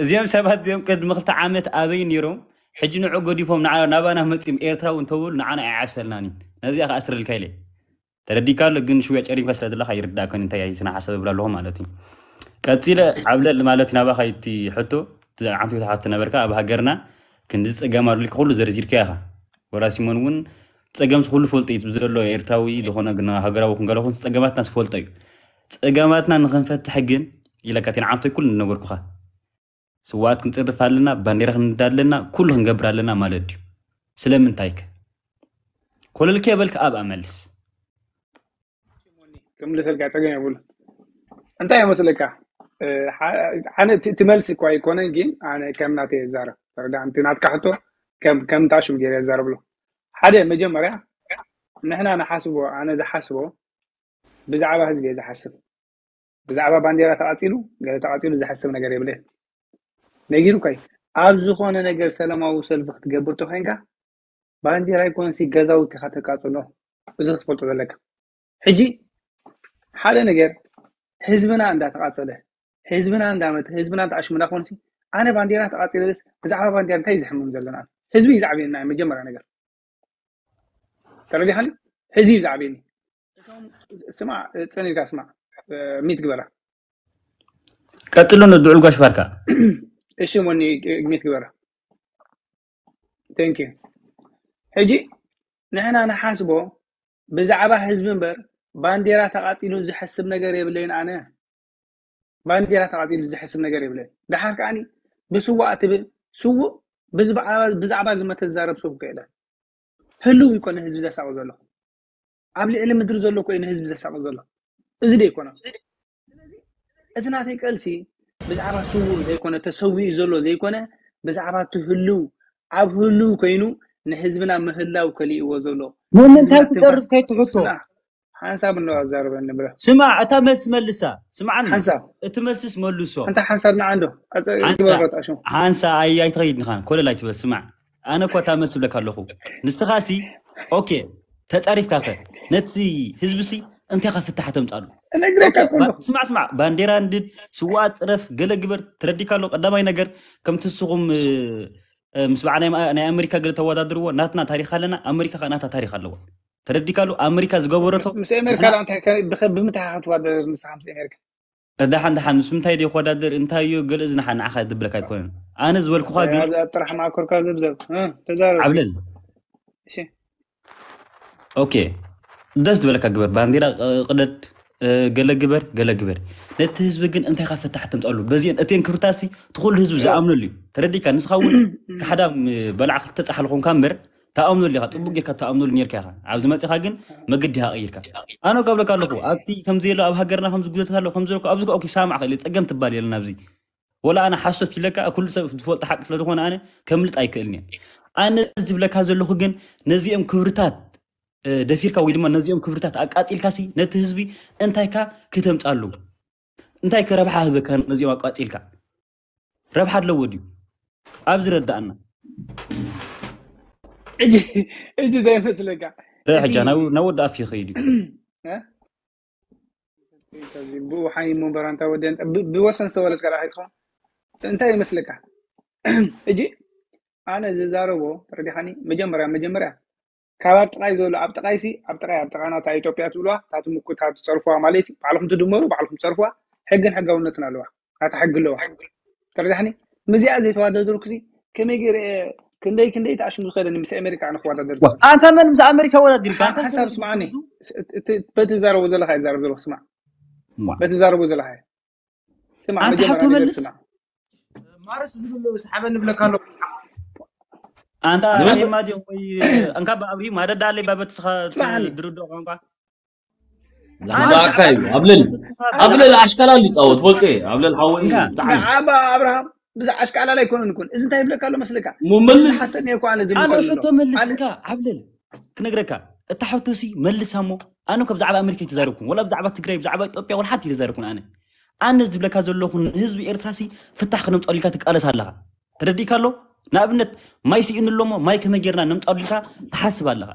እዚኦም ሰባት እዚኦም ቅድሚ ክልተ ዓመት ኣበይ ነይሮም ሕጂ ንዑ ገዲፎም ንዓ- ናባና መፂኦም ኤርትራዊ እንተበሉ ንዓና ኣይዓብሰልናን እዩ ነዚኣ ከኣስረልካ ኢለ ተረዲካ ኣሎ ግን ሽውያ ጨሪምካ ስለ ዘለካ ይርዳእከን እንታይ ስነ ሓሳብ እብላ ኣለኹ ማለት እዩ ቀፂለ ዓብለል ማለት ናባኻ እቲ ሕቶ ዓንተ ተሓቶ ነበርካ ኣብ ሃገርና ክንዲ ፀገም ኣሎ ኢልካ ኩሉ ዘርዚርካ ኢኻ ወላ ሲሞን እውን ፀገምስ ኩሉ ፈልጦ እዩ ዘሎ ኤርትራዊ ዝኾነ ግን ሃገራዊ ክንገለኹን ፀገማትና ዝፈልጦ እዩ ፀገማትና ንኽንፈትሕ ግን ኢለካ እቲ ንዓንቶይ ኩሉ ዝነገርኩኻ ስዋኣት ክንፅርፍ ኣለና ባንዴራ ክንዳ ኣለና ኩሉ ክንገብር ኣለና ማለት ድዩ ስለምንታይ ከ ኮለል ከየበልካ ኣብኣ መልስ ክምልሰልካ ጸገም የብሉ እንታይ ይመስለካ ኣነ እቲ መልሲ እኳ ኣይኮነን ግን ኣነ ከም ናተ የዛረብ ተረዳ እቲ ናትካ ሕቶ ከም ታሹም ገይረ የዛረብሎ ሓደ መጀመርያ ንሕና ንሓስቦ ኣነ ዝሓስቦ ብዛዕባ ህዝቢ እየ ዝሓስብ ብዛዕባ ባንዴራ ተቓጺሉ ገለ ተቓጺሉ ዝሓስብ ነገር የብለ ነጊሩካ እዩ። ኣብ ዝኾነ ነገር ሰላማዊ ሰልፊ ክትገብር ተኾይንካ ባንዴራ ኣይኮነሲ ገዛውቲ ኢኻ ተቃጽሎ። እዚ ክትፈልጦ ዘለካ። ሕጂ ሓደ ነገር ህዝብና እንዳተቃጸለ ህዝብና እንዳመተ ህዝብና እንዳኣሽሙና ኮንሲ ኣነ ባንዴራ ተቃጺለስ ብዛዕባ ባንዴራ እንታይ ዝሕምም ዘለና ህዝቢ ይዛዕብየና መጀመርያ ነገር ተረዲኻኒ ህዝቢ ይዛዕብየኒ ስማ ጽኒልካ ስማ ሚት ግበራ ቀጥሎ ንድዑል ጋሽ ባርካ እሺ ሞኒ ሚት ግበራ thank you ሕጂ ንሕና ንሓስቦ ብዛዕባ ህዝቢ እምበር ባንዴራ ተቃጺሉ ዝሐስብ ነገር የብለይን ኣነ ባንዴራ ተቃጺሉ ዝሐስብ ነገር የብለይን ደሓር ከዓኒ ብስዋእ ትብል ስውእ ብዛዕባ ዝመተ ዝዛረብ ስብ ከየለ ህልው ይኮነ ህዝቢ ዘሳቅ ዘሎ ኣብ ልዕሊ ምድሪ ዘሎ እኮ እዩ ንህዝቢ ዘሳቕ ዘሎ እዚ ዶ ይኮነ እዚ ናተይ ቀልሲ ብዛዕባ ስውእ ዘይኮነ ተሰዊኡ ዘሎ ዘይኮነ ብዛዕባ እቲ ህልው ኣብ ህልው ኮይኑ ንህዝብና ምህላው ከሊእዎ ዘሎ ንምንታይ ትጠርፍ ከይትሕቶ ሓንሳብ እንዶ ኣዛርበ ንብረ ስማዕ እታ መልስ መልሳ ስማዕኒ ሓንሳብ እቲ መልስስ መልሶ እንታ ሓንሳብ ንዓ እንዶ ግበረጣሽም ሓንሳ ኣይትኸይድ ንኻን ኮለል ኣይትበል ስማዕ ኣነ እኳ እታ መልስ ብለካ ኣለኹ ንስኻ ሲ ኦኬ ተጻሪፍካ ከ ነቲ ህዝቢ ሲ እንታይ ካ ፍታሕ ተምጻሉ እነግረካ እኮ ኣለኹ ስማዕ ስማዕ ባንዴራ እንድድ ስዋ ጽረፍ ገለ ግበር ተረዲካ ኣሎ ቀዳማይ ነገር ከምቲ ንስኹም ምስ በዓል ናይ ኣመሪካ ገለ ተወዳድርዎ ናትና ታሪክ ኣለና ኣመሪካ ከ ናታ ታሪክ ኣለዋ ተረዲካ ኣሎ ኣመሪካ ዝገበረቶ ምስ ኣሜሪካ እንታይ ብምንታይ ክትወዳደር ንስኻ ምስ ኣሜሪካ ደሓን ደሓን ምስ ምንታይ ድዩ ክወዳደር እንታይ እዩ ገለ እዚ ንሓ ንዓኻ ዝብለካ ኣይኮነን ኣነ ዝበልኩኻ ግን ጥራሕ ማእከርካ ዘብዘብ ተዛረብ ዓብለል እሺ ኦኬ ደስ ዝበለካ ግበር ባንዲራ ቅደድ ገለ ግበር ገለ ግበር ነቲ ህዝቢ ግን እንታይ ካ ፍታሕ ተምፀሉ በዚአን እተን ክብርታሲ ትኩሉ ህዝቢ ዝኣምነሉ እዩ ተረዲካ ንስኻ እውን ካሕዳም በላዕ ክልተ ፃሓ ልኾንካ እምበር ተኣምነሉ ኢኻ ፅቡቅ ጌርካ ተኣምነሉ ኔርካ ኢኻ ኣብዚ መፂኻ ግን መገዲ ኢኻ ቀይርካ ኣነ ከብለካ ኣለኹ ኣብቲ ከምዚ የሎ ኣብ ሃገርና ከምዚ ጉደታት ኣሎ ከምዚ ለኩ ኣብዚ ኦኬ ሳማዕ ክእል ፀገም ትባል የለን ኣብዚ ወላ ኣነ ሓሶት ኢለካ ኩሉ ሰብ ዝፈልጦ ሓቂ ስለ ዝኾነ ኣነ ከምልጥ ኣይክእልን እየ ኣነ ዝብለካ ዘለኹ ግን ነዚኦም ክብርታት ደፊርካ ወይ ድማ ነዚኦም ክብርታት ኣቃፂልካ ሲ ነቲ ህዝቢ እንታይ ካ ክተምፃሉ እንታይ ከ ረብሓ ህበካ ነዚኦም ኣቃፂልካ ረብሓ ኣለዎ ድዩ ኣብዚ ረዳእና እጂ ዘይመስለካ ሕጃ ናብ ወዲ ኣፍ ይኸይድ እዩ ብኡ ሓይ እሞ በራንታ ወደን ብወሰን ዝተወለጽካ ዳ ከይትኸውን እንታይ ይመስለካ እጂ ኣነ ዝዛረቦ ተረዲኻኒ መጀመርያ መጀመርያ ካብ ኣብ ጥቃይ ዘሎ ኣብ ጥቃይ ሲ ኣብ ጥቃይ ኣብ ጥቃና እታ ኢትዮጵያ ትብልዋ እታ ትምኩ እታ ትፀርፍዋ ማለት እዩ ባዕልኩም ትድመሩ ባዕልኩም ትፀርፍዋ ሕግን ሕጋውነትን ኣለዋ ናታ ሕጊ ኣለዋ ተረዳሕኒ ምዚኣ ዘይተዋዳደርኩ ሲ ከመይ ገይረ ክንደይ ክንደይ ተኣሽሙ ዝኸደኒ ምስ ኣሜሪካ ኣነ ክወዳደር ኣንተ መን ምስ ኣሜሪካ ወዳዲርካ ሓሳብ ስማዓኒ በቲ ትዛረቦ ዘለካ ይዛረብ ዘለኩ ስማዕ በቲ ትዛረቦ ዘለካ ስማዕ ኣንተ መጀመርያ ሓቶ ነገር መልስ ስማዕ ማርስ ዝብሉ ሰሓበ ንብለካ ኣለኩ ኣንታ ኣሬማ ድዮም ወይ እንካ ብኣብርሂም ኣደዳ ኣለይ ባበትስኻ ስማዕኒ። ድርዶ ቋንቋ ላካ እዩ ኣብለል ኣብለል ኣሽካላል ይፃወት ፈልጦ እየ ኣብለል ሓወይ እንካ። ብጣዕሚ ዓባ ኣብርሃም ብዛ ኣሽካላል ኣይኮነን ይኮን እዚ እንታይ ይብለካ ኣሎ መስለካ ምመልስ ሓተኒ እኮ ኣነ ኣነ ዝምሰል ሕቶ መልስ እንካ ዓብለል ክነግረካ እታ ሕቶሲ መልስ ኣሞ ኣነ ካብ ብዛዕባ ኣሜሪካ ኣይተዛረብኩም ወላ ብዛዕባ ትግራይ ብዛዕባ ኢትዮጵያ ወላ ሓንቲ ኣይተዛረብኩን ኣነ ኣነ ዝብለካ ዘለኹ ንህዝቢ ኤርትራሲ ፍታሕ ክነምፀሉ ኢልካ ትቃለስ ኣለኻ ተረዲእካ ኣሎ ንኣብነት ማይ ስኢኑ ኣሎሞ ማይ ከመይ ጌርና ነምፀሉ ኢልካ ትሓስብ ኣለኻ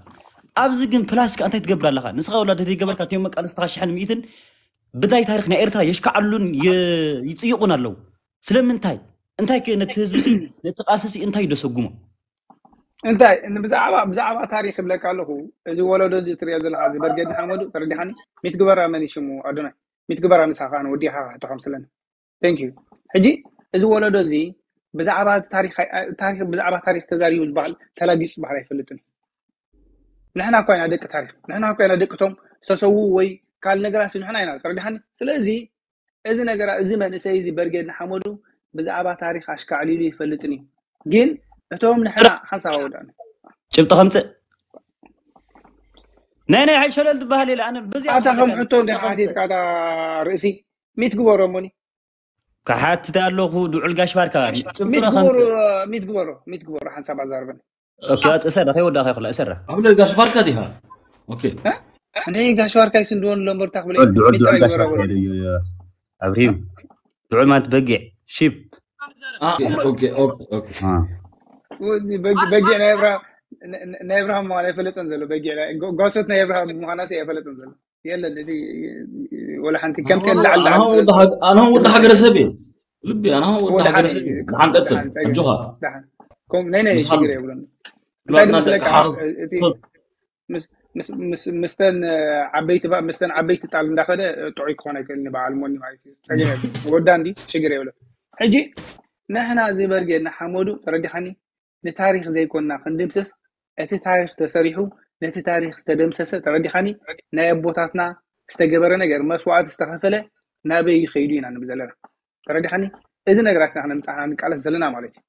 ኣብዚ ግን ፕላስካ እንታይ ትገብር ኣለኻ ንስኻ ወላ ተዘይገበርካ እቲኦም መቃለስትኻ ሽሕን ሚእትን ብዳይ ታሪክ ናይ ኤርትራ የሽካዕሉን የ- ይጽይቑን ኣለዉ ስለምንታይ እንታይ ከ ነቲ ህዝቢ ሲ ነቲ ቃልሲ ሲ እንታይ ደሰጉሞ እንታይ ን- ብዛዕባ ብዛዕባ ታሪክ ይብለካ ኣለኹ እዚ ወለዶ እዚ ትሪኦ ዘለካ እዚ በርጌድ ንሓመዱ ተረዲኻኒ ሚት ግበራ መን ይሽሙ ኣዶናይ ሚት ግበራ ንስኻ ከኣ ወዲኻ ክትሕቶም ስለኒ thank you ሕጂ እዚ ወለዶ እዚ ብዛዕባ ታሪክ ታሪክ ብዛዕባ ታሪክ ተዛሪቡ ዝበሃል ተላጊጹ ዝበሃል ኣይፈልጥን ንሕና እኳ ኢና ደቂ ታሪክ ንሕና እኳ ኢና ደቅቶም ዝተሰዉ ወይ ካል ነገራት ንሕና ኢና ተረዲኻኒ ስለዚ እዚ ነገራ እዚ መንእሰይ እዚ በርጌድ ንሓመዱ ብዛዕባ ታሪክ ኣሽካዕሊሉ ይፈልጥን እዩ ግን እቶም ንሕና ሓንሳብ ኣወዳእና ጭብጢ ከምፅእ ናይ ናይ ሓይ ሸለል ትበሃል የለ ኣነ በዚኣ ኣታ ከም ትፈልጥ ሕቶ እንደ ጭብጢ ከምፅእ። ሓቲትካ እታ ርእሲ ሚት ግበሮ እሞኒ ክሓትት ኣለኹ ድዑል ጋሽ ባርካ ጭብጥና ሚት ግበሮ ከምፅእ ሚት ግበሮ ሚት ግበሮ ሓንሳብ ኣዛርበኒ ኦኬ፣ ኣት እሰራ ከይወዳእካ ይኽእላ እሰራ ኣብ ነጋሽ ባርካ ዲኻ ኦኬ እንደ ጋሽ ባርካይ ስንድወን ለምበርታ ክብለ ድዑል ድዑል ሚታይ ጋሽ ግበሮ ባርካ እዩ ኣብሪም ድዑል ማለት በጊዕ ሺፕ ኦኬ ኦኬ ኦኬ። በጊዕ ናይ ኣብርሃም ምዃን ኣይፈለጠን ዘሎ። በጊዕ ጓሶት ናይ ኣብርሃም ምዃናስ ኣይፈለጠን ዘሎ። የለን እቲ ወላ ሓንቲ ከምቲ ላዕል ኣነ ወዲ ሃገረሰብ እየ። ልቢ ኣነ ወዲ ሃገረሰብ እየ። ሓንቀጽል ኣጆኻ። ናይ ናይ ሽግር የብሎን። ምስተን ዓበይቲ ጣል እንዳኸደ ጥዑይ ክኾነ ይክእል ንበዓል ሞኒ ማለት እዩ። ፀገም ወዳ እንዲ ሽግር የብሎ። ሕጂ ንሕና እዚ በርጌድ ንሓመዱ ተረዲኻኒ ንታሪኽ ዘይኮንና ክንድምስስ እቲ ታሪኽ ተሰሪሑ ነቲ ታሪኽ ዝተደምሰሰ ተረዲኻኒ ናይ ኣቦታትና ዝተገበረ ነገር መስዋዕቲ ዝተኸፈለ ናበይ ይኸይዱ ኢና ንብል ዘለና። ተረዲኻኒ? እዚ ነገራት ኢና ክነምፅእ ንቃለስ ዘለና ማለት እዩ።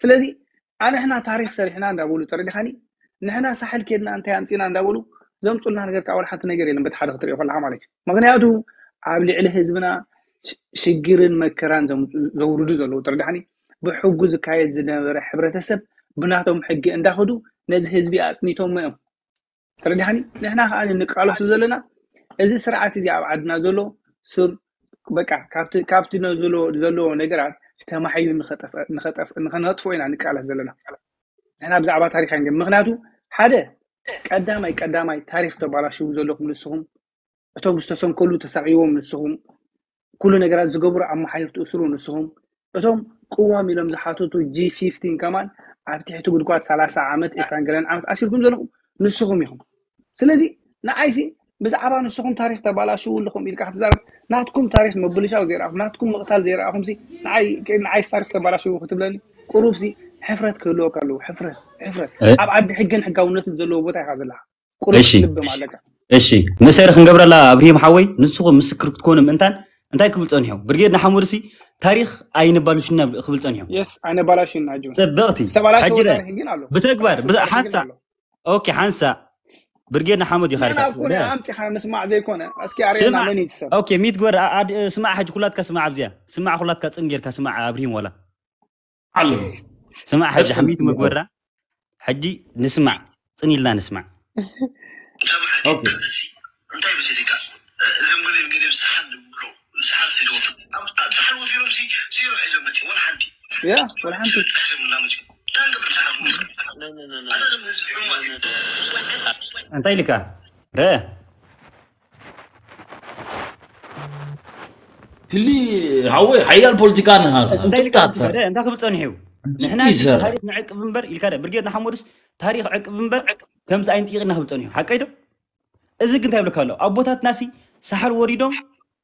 ስለዚ ኣንሕና ታሪኽ ሰሪሕና እንዳበሉ ተረዲኻኒ ንሕና ሳሕል ኬድና እንታይ ኣምፂና እንዳበሉ ዘምፁልና ነገር ከዓ ወላ ሓንቲ ነገር የለን። በቲ ሓደ ክትሪኦ ከለካ ማለት እዩ። ምክንያቱ ኣብ ልዕሊ ህዝብና ሽግርን መከራን ዘውርዱ ዘለዉ ተረዲኻኒ? ብሕጉ ዝካየድ ዝነበረ ሕብረተሰብ ብናቶም ሕጊ እንዳኸዱ ነዚ ህዝቢ ኣፅኒቶም እዮም። ተረዲኻኒ? ንሕና ከዓ ንቃለሱ ዘለና እዚ ስርዓት እዚ ኣብ ዓድና ዘሎ ሱር በቃ ካብቲ ካብቲ ነዝሎ ዘለዎ ነገራት ተማሕዩ ንኸጠፍ- ንኸጠፍ- ንኸነጥፍኦ ኢና ንቃለስ ዘለና። ንሕና ብዛዕባ ታሪኽ ኣይንገ ምክንያቱ ሓደ ቀዳማይ ቀዳማይ ታሪኽ ተባላሽው ዘለኹም ንስኹም፣ እቶም ዝተሰንከሉ ተሳቂዎም ንስኹም፣ ኩሉ ነገራት ዝገብሩ ኣመሓየርቲ እሱሩ ንስኹም፣ እቶም ቅዋም ኢሎም ዝሓተቱ ጂ ፊፍቲን ከማን ኣብ ትሕቲ ጉድጓድ ሰላሳ ዓመት ዒስራን ገለን ዓመት ኣሲርኩም ዘለኹም ንስኹም ኢኹም። ስለዚ ንዓይሲ ብዛዕባ ንስኹም ታሪኽ ተባላሽው ኣለኹም ኢልካ ክትዛረብ ናትኩም ታሪኽ ምብልሻው ዘይረኣኹም ናትኩም ምቕታል ዘይረኣኹምሲ ንዓይ ንዓይስ ታሪኽ ተባላሽው ክትብለኒ ቁሩብሲ ሕፍረት ክህልወካ ኣለዎ። ሕፍረት ሕፍረት ኣብ ዓዲ ሕግን ሕጋውነትን ዘለዎ ቦታ ኢኻ ዘለኻ። ቁሩብ እሺ። ልብም ኣለካ። እሺ መሰሪ ክንገብረላ ኣብርሂም ሓወይ ንስኹም ምስክር ክትኮኑ ምእንታን እንታይ ክብል ጸኒሑ? ብርጌድ ንሓመዱ ሲ ታሪኽ ኣይንባልሽና ክብል ጸኒሑ። የስ ኣይነባላሽና ጆን። ጽብቕቲ። ዝተባላሸወ ሕጂ ረ- ታሪኽ ግን ኣሎ። ብተግባር ዝተባላሸወ ብተ- ታሪኽ ግን ሓንሳ ኣሎ። ኦኬ ሓንሳ ብርጌድ ንሓመዱ ይኻሪካ። ኣምፂኻ ምስማዕ ዘይኮነ እስኪ ኣርየና ስማዕ። መን እዩ እቲ ሰብ? ኦኬ ሚት ግበር። ኣ- ኣድ- ስማዕ ሕጂ ኩላትካ ስማዕ ኣብዚኣ ስማዕ ኩላትካ ጽን ጌርካ ስማዕ ኣብርሂም ወላ ኣሎ። ስማዕ ሕጂ ሕጽን ሓሚት መግበራ ሕጂ ንስማዕ ጽን ኢልና ንስማዕ። ኦኬ። እንታይ መሰለካ እዞም ገለ ገለ ሰሓል ብሎ ሰሓል ሲዶ ሰሓል ወፊሮም ሲ ዜሮ ሒዞም መጽ ወላ ሓንቲ ያ ወላ ሓንቲ ጥራሕ ሒዞም እና መጽ እንታይ ገብር ሰሓል ወፊሮም ኣዘዞም ህዝቢ ሕሙማት እንታይ ኢልካ ረ ፍሊ ሓወይ ሓያል ፖለቲካ ንሃሳ እንታይ ኢልካ እንታይ ክብል ጸኒሑ እዩ? ንሕና ታሪኽ ንዕቅብ እምበር ኢልካ ደ ብርጌድ ንሓመዱስ ታሪኽ ዕቅብ እምበር ከምዚ ኣይንፅይቕ ኢና ክብል ጸኒሑ ሓቀይ ዶ? እዚ ግን እንታይ ይብለካ ኣሎ ኣቦታትና ሲ ሳሕል ወሪዶም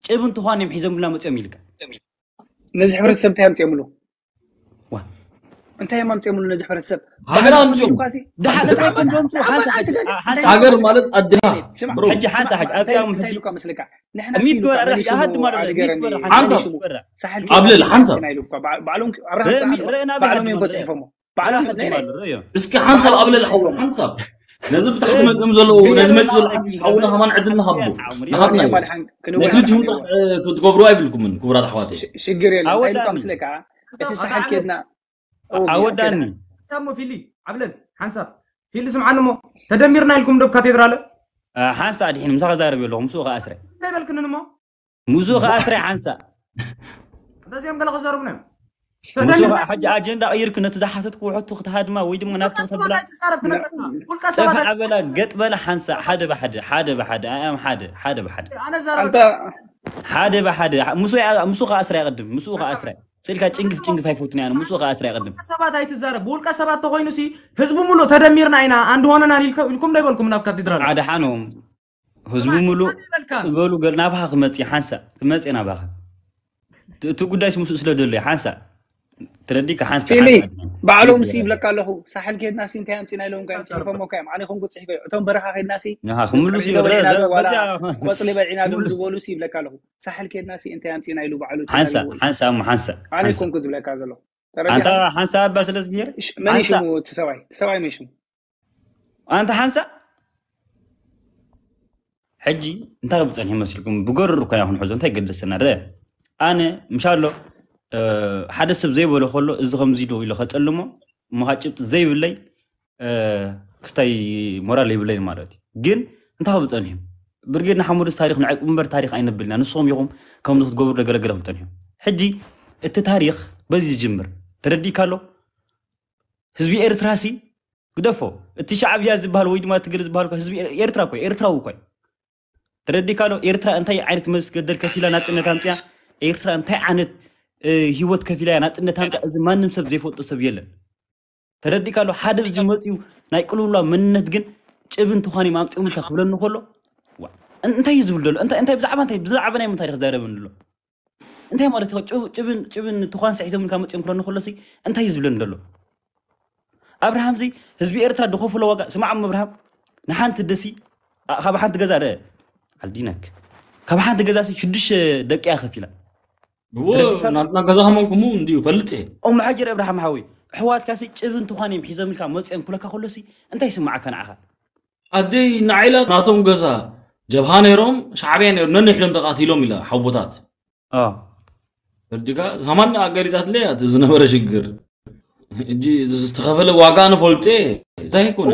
ጭብን ትኳን እዮም ሒዞምልና መፅኦም ኢልካ ነዚ ሕብረተሰብ እንታይ ኣምፅኦምሉ? እንታይ እዮም ኣምፅኦምሉ ነዚ ሕብረተሰብ? ሃገር ኣምፅኦም። ሃገር ማለት ኣድና ሕጂ ሓንሳ ሕጂ ኣብዚኣ ሕጂ እኳ መስለካ ሚት ግበር ኣረ ይሃድ ማለት ሚት ግበር ሓንሳ ኣብልል ሓንሳ ባዕሎም እዮም ተፅሒፎሞ እስኪ ሓንሳብ ኣብልል ሓወ ሓንሳብ ነዚ ብታሕቲ መፅኦም ዘለዉ ነዚ መፂ ዘሎ ሓውና ከማን ዕድል ንሃቦ ንሃብና እዩ። ነግድድኩም ክትገብሩ ኣይብልኩምን ክቡራት ኣሕዋተይ። ሽግር የለን እንታይ ኢልካ ምስለካ እቲ ሰሓል ኬድና ኣወዳኒ ሳሞ ፊሊ ዓብለል ሓንሳብ ፊሊ ስምዓኒ እሞ ተደሚርና ኢልኩም ዶ ካቴድራለ ሓንሳ ኣድሒን ምሳኻ ዛረብ ኣለኹ ምስኡ ከኣስረ እንታይ በልክንን እሞ ምስኡ ከኣስረ ሓንሳ እንደዚኦም ገለ ክዛረቡና እዮም ምስኡ ከኣ ሕጂ ኣጀንዳ ቀይርክ ነቲ ዝሓተትክዎ ሕቶ ክትሃድማ ወይ ድማ ናብቲ ውልቀ ሰባት ክትብላ ኣይትዛረብ ክነግረካ ውልቀ ሰባት ጠፍዓ በላ ኣይትዛረብ። ገጥ በላ ሓንሳ ሓደ ብሓደ ሓደ ብሓደ ኣያም ሓደ ሓደ ብሓደ ኣነ ዛረብ ኣንተ ሓደ ብሓደ ምስኡ ምስኡ ከኣስረ ይቐድም ምስኡ ከኣስረ ስልካ ጭንግፍ ጭንግፍ ኣይፈቱን እያ ምስኡ ከኣስረ ይቐድም ውልቀ ሰባት ኣይትዛረብ ብውልቀ ሰባት ተኮይኑ ሲ ህዝቢ ሙሉእ ተደሚርና ኢና ኣንድ ሆነናል ኢልከ- ኢልኩም ዶ ይበልኩም ናብ ካቴድራል ኣድሓኖም ህዝቢ ሙሉእ ይበልካ እበሉ ገል ናባኻ ክመጽእ ሓንሳ ክመጽእ ናባኻ እቲ እቲ ጉዳይስ ምስኡ ስለ ደሎ እዩ ሓንሳ ተረዲካ ሓንሳ ፊሊ ሓንሳ ባዕሎም ሲ ይብለካ ኣለኹ ሳሕል ኬድና ሲ እንታይ ኣምፂና ኢሎም ካ ፅሒፎሞ ካ እዮም ኣነ ኮንኩ ፅሒፈ እቶም በረኻ ኬድና ሲ ንኻ ክምልሱ ቅርሺ ይወረ- በሊዕና ዶ ዋላ ዘረበጃ ቆፅሊ በሊዕና ዶ ክምልሱ። ዝበሉ ሲ ይብለካ ኣለኹ ሳሕል ኬድና ሲ እንታይ ኣምፂና ኢሉ ባዕሉ እቲ ሓንሳ ተዛሪቡ። ሓንሳ እሞ ሓንሳ ኣነ ሓንሳ። ኮንኩ ዝብለካ ዘለኹ ኣንታ ተረዲኻ ሓንሳ እባ ስለ ዝገይረ ሽ- መን እዩ ሓንሳ ሽሙ እቲ ሰብኣይ እቲ ሰብኣይ መን እዩ ሽሙ ኣንታ ሓንሳ ሕጂ እንታይ ክብል ጸኒሑ መስልኩም ብገርር እኮ ኢና ክንሕዞ እንታይ ገደሰና ረ ኣነ ምሻሎ ሓደ ሰብ ዘይበሎ ከሎ እዚ ከምዚ ዶ ኢሎ ከጸልሞ እሞ ካ ጭብጢ ዘይብለይ ክስታይ ሞራል የብለይን ማለት እዩ ግን እንታይ ክብል ጸኒሑ ብርጌድ ንሓመዱስ ታሪኽ ንዕቅብ እምበር ታሪኽ ኣይነብልና ንስኹም ኢኹም ከምዚ ክትገብሩ ደገለገለ ክብል ጸኒሑ ሕጂ እቲ ታሪኽ በዚ ዝጅምር ተረዲካ ኣሎ? ህዝቢ ኤርትራ ሲ ግደፎ። እቲ ሻዕብያ ዝበሃል ወይ ድማ ትግሪ ዝበሃል እኮ ህዝቢ ኤር- ኤርትራ እኮ እዩ፣ ኤርትራዊ እኮ እዩ። ተረዲካ ኣሎ? ኤርትራ እንታይ ዓይነት መስገደል ከፊላ ናጽነት ኣምጽያ? ኤርትራ እንታይ ዓይነት እ፣ ህይወት ከፊላ እያ ናጽነት ኣምጽያ? እዚ ማንም ሰብ ዘይፈልጦ ሰብ የለን። ተረዲካ ኣሎ? ሓደ እዚ መጽዩ ናይ ቅልውላ መንነት ግን ጭብን ትዃን እዮም ኣምጽኦም ኢልካ ክብለኒ ከሎ ዋ፣ እን- እንታይ እዩ ዝብል ዘሎ? እንታይ እንታይ ብዛዕባ እንታይ ብዛዕባ ናይ ምንታይ ክዛረበኒ ዘሎ? እንታይ ማለት እዩ? ጭብ- ጭብን ጭብን ትዃን ስሒዞም ኢልካ መጽዮም ክብለኒ ከሎ ሲ እንታይ እዩ ዝብለኒ ዘሎ? ኣብርሃም ዚ ህዝቢ ኤርትራ ዝኸፈሎ ዋጋ ስማዕ እሞ ኣብርሃም ንሓንቲ ደሲ ኣ- ካብ ሓንቲ ገዛ ረ ኣልዲነክ ካብ ሓንቲ ገዛ ሲ ሽዱሽተ ደቂ እያ ከፊላ። እዎ ናትና ገዛ ከመንኩሙ እንዲዩ ፈልጥ እየ። እሞ ሓጀር ኣብርሃም ሓወይ ኣሕዋትካ ሲ ጭብን ትዃን እዮም ሒዞም ኢልካ መፅኦም ክብለካ ከሎ ሲ እንታይ ይስማዓካ ንዓኻ? ኣደይ ንዓይላ ናቶም ገዛ ጀብሃ ነይሮም ሻዕብያ ነይሮም ነንሕዶም ተቃቲሎም ኢላ ሓቦታት። ኦ እድጋ ሳማን ኣጋሊጻትለይ እቲ ዝነበረ ሽግር እጂ ዝተኸፈለ ዋጋ ንፈልጦ እንታይ ይኮነ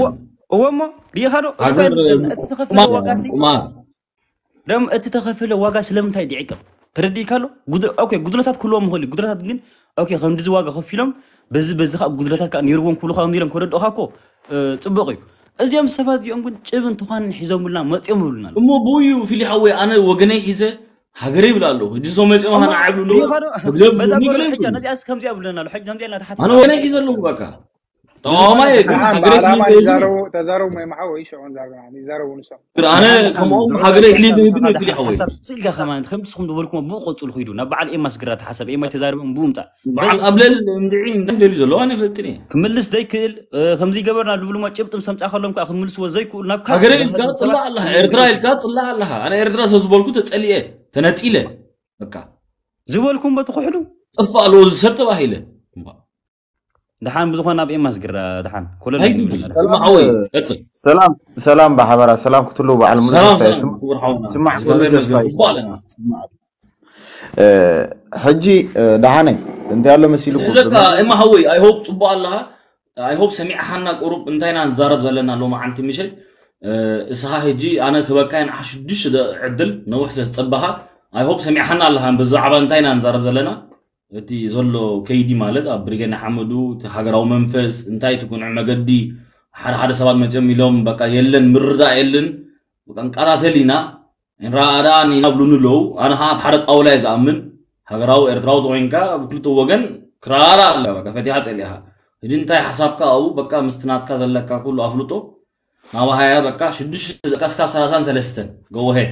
እዎ እሞ ሪኢኻ ዶ እስኳ ሃገር እቲ ዝተኸፈለ ቁማር ዋጋ ሲ ቁማር ደም እቲ ተኸፈለ ዋጋ ስለምንታይ ድዕቅም ተረዲእካ ኣሎ ጉድ- ኦኬ ጉድለታት ክህልዎም ይኽእል እዩ። ጉድለታት ግን ኦኬ ከምዚ ዋጋ ከፊሎም በዚ በዚ ከዓ ጉድለታት ከዓ ነይርዎም ክብሉ ከምዚ ኢሎም ከረድኡኻ እኮ እ፣ ፅቡቅ እዩ። እዚኦም ሰባት እዚኦም ግን ጭብን ትዃንን ሒዞምልና መፅኦም ይብሉና ኣለዉ። እሞ ብኡ እዩ ፊሊ ሓወይ ኣነ ወገነይ ሒዘ ሃገረ ይብል ኣለኹ። ሕጂ እዞም መፂኦም እሞ ሃና ዓብሉ ኣለዉ። ሪኢኻ ዶ? ህግደፍ በዛ ብሉኒ ጓል ገለ ሕጂ ይብሉ። ነዚኣስ ከምዚኣ ይብለና ኣሎ። ሕጂ ከምዚኣ ኢልና ኣነ ትሓስብ። ወገነይ ሒዘ ኣለኹ በቃ። ተቃዋማይ ግን ደሓን ሃገረ ብዓላማ ክሊፍ ይዛረቡ ተዛረቡ ማይ መሓወ ይሽዑን ዛርበና ይዛረቡ ንሶም። ኣነ ደሓን ከምኦም ደሓን ሃገረ ክሊፍ ደሓን ይህብን ደሓን ይፍሊ ሓወይ። ሓሳብ ስኢልካ ከማን ከምቲ ንስኹም ዝበልኩሞ ብኡ ቀፅሉ ኺዱ ናብ በዓል ኤማ ስግራት ሓሳብ ኤማ ተዛረቦም ብኡ ምፃእ። በዓል ኣብለል እንድዒ እንታይ ደልዩ ዘለዋ ኣነ ፈልጥን እየ። ክምልስ ዘይክእል እ፣ ከምዚ ይገበርና ዝብሉሞ ጭብጢ ምስ ኣምፃእካ ሎም ከዓ ክምልስዎ ዘይክእሉ ናብ ካልእ ሃገረ ኢልካ ዝሃድሙ ጽላእ ሰባት ኣለኻ፣ ኤርትራ ክምልሱ ኢልካ ጽላእ ኣለኻ። ኣነ ኤርትራ ስለ ዝበልኩ ተጸሊኤ፣ ተነጺለ። በቃ ዝበልኩም በቲ ኩሕሉ። ጥፋእ ኣለዎ እዚ ሰብ ተባሂለ። እምባ። ደሓን ብዝኾነ ኣብ ኤማ ዝግራ ደሓን ኮለል እንታይ ኣይንብል። ይብል? ሰላም፣ ማሓወይ፣ ቀጽል። ሰላም፣ ሰላም ብሓበራ፣ ሰላም ክትህልው በዓል ሙሉ ሰላም፣ ተስፋ ሰላም፣ ይስማ-፣ ክቡር ሓውና። ስማዕ፣ ኩሉ እግዚኣብሔር ተስፋ ይመስገን፣ ጽቡቅ ይስማ-፣ ኣለና። ስማዕ። እ፣ ሕጂ፣ እ፣ ደሓነይ፣ እንታይ ኣሎ መሲልኩም? እዘካ፣ ብመ- ኤማ ሓወይ፣ I hope ጽቡቅ ኣለኻ። I hope ሰሚዕኻና ቁሩብ እንታይ ኢና ንዛረብ ዘለና ሎማዓንቲ ምሸት። እ፣ እስኻ ሕጂ ኣነ ክበካ ንዓ ሽዱሽተ ደ-፣ ዕድል ነዊሕ ስለ ዝጸበኻ፣ I hope ሰሚዕኻና ኣለኻ ብዛዕባ እንታይ ኢና ንዛረብ ዘለና። እቲ ዘሎ ከይዲ ማለት ኣብ ብርጌድ ንሓመዱ እቲ ሃገራዊ መንፈስ፣ እንታይ እቲ ኩንዕ መገዲ፣ ሓደ ሓደ ሰባት መጺኦም ኢሎም በቃ የለን ምርዳእ የለን፣ በቃ ንቀታተል ኢና፣ ንረኣዳን ኢና ብሉኒ ኣለዉ። ኣነ ኸዓ ኣብ ሓደ ጣውላ እየ ዝኣምን። ሃገራዊ ኤርትራዊ ተኾይንካ ኣብ ክልተ ወገን ክረኣዳ ኣለካ፣ በቃ ፈቲኻ ጸሊእኻ። ሕጂ እንታይ ሓሳብካ ኣብኡ በቃ ምስቲ ናትካ ዘለካ ኩሉ ኣፍልጦ ናባሃያ በቃ ሽዱሽተ ደቂቃ እስካብ ሰላሳን ሰለስተን go ahead።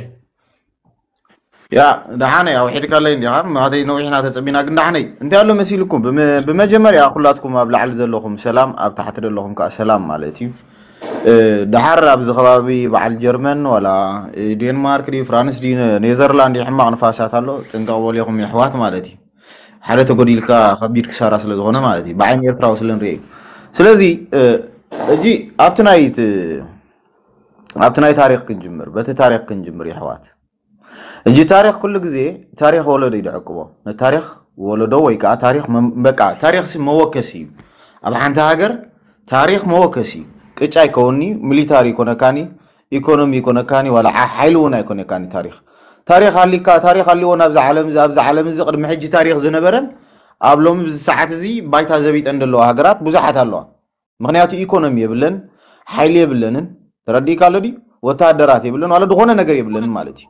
ያ ደሓነይ ኣውሒድካለይ እንዲኻ ማተይ ነዊሕና ተጸቢና ግን ደሓነይ እንታይ ኣሎ መሲልኩም ብመ- ብመጀመርያ ኩላትኩም ኣብ ላዕሊ ዘለኹም ሰላም ኣብ ታሕቲ ዘለኹም ከዓ ሰላም ማለት እዩ። እ፣ ደሓር ኣብዚ ከባቢ በዓል ጀርመን ዋላ እ፣ ዴንማርክ ድዩ ፍራንስ ድዩ ነ- ኔዘርላንድ ድዩ ሕማቕ ንፋሳት ኣሎ ጥንቀቕ በልኹም የሕዋት ማለት እዩ። ሓደ ተጎዲልካ ከቢድ ክሳራ ስለ ዝኾነ ማለት እዩ ብዓይኒ ኤርትራዊ ስለ ንሪኦ እዩ። ስለዚ እ፣ እጂ ኣብቲ ናይ ት- ኣብቲ ናይ ታሪክ ክንጅምር በቲ ታሪክ ክንጅምር የሕዋት እጂ ታሪኽ ኩሉ ግዜ ታሪኽ ወለዶ እዩ ድዕቅቦ። ንታሪኽ ወለዶ ወይ ከዓ ታሪኽ መም- በቃ ታሪኽሲ መወከሲ እዩ። ኣብ ሓንቲ ሃገር ታሪኽ መወከሲ እዩ። ቅጫ ይከውኒ፣ ሚሊታሪ ይኮነካኒ፣ ኢኮኖሚ ይኮነካኒ፣ ዋላ ዓ- ሓይሊ እውን ኣይኮነካኒ ታሪኽ። ታሪኽ ሃሊካ ታሪኽ ሃሊዎ ናብዚ ዓለም እዚ ኣብዚ ዓለም እዚ ቅድሚ ሕጂ ታሪኽ ዝነበረን ኣብ ሎሚ ብዚ ሰዓት እዚ ባይታ ዘቢጠን ዘለዋ ሃገራት ብዙሓት ኣለዋ። ምኽንያቱ ኢኮኖሚ የብለን፣ ሓይሊ የብለንን፣ ተረዲእካ ኣሎ ድዩ? ወታደራት የብለን፣ ዋላ ዝኾነ ነገር የብለንን ማለት እዩ።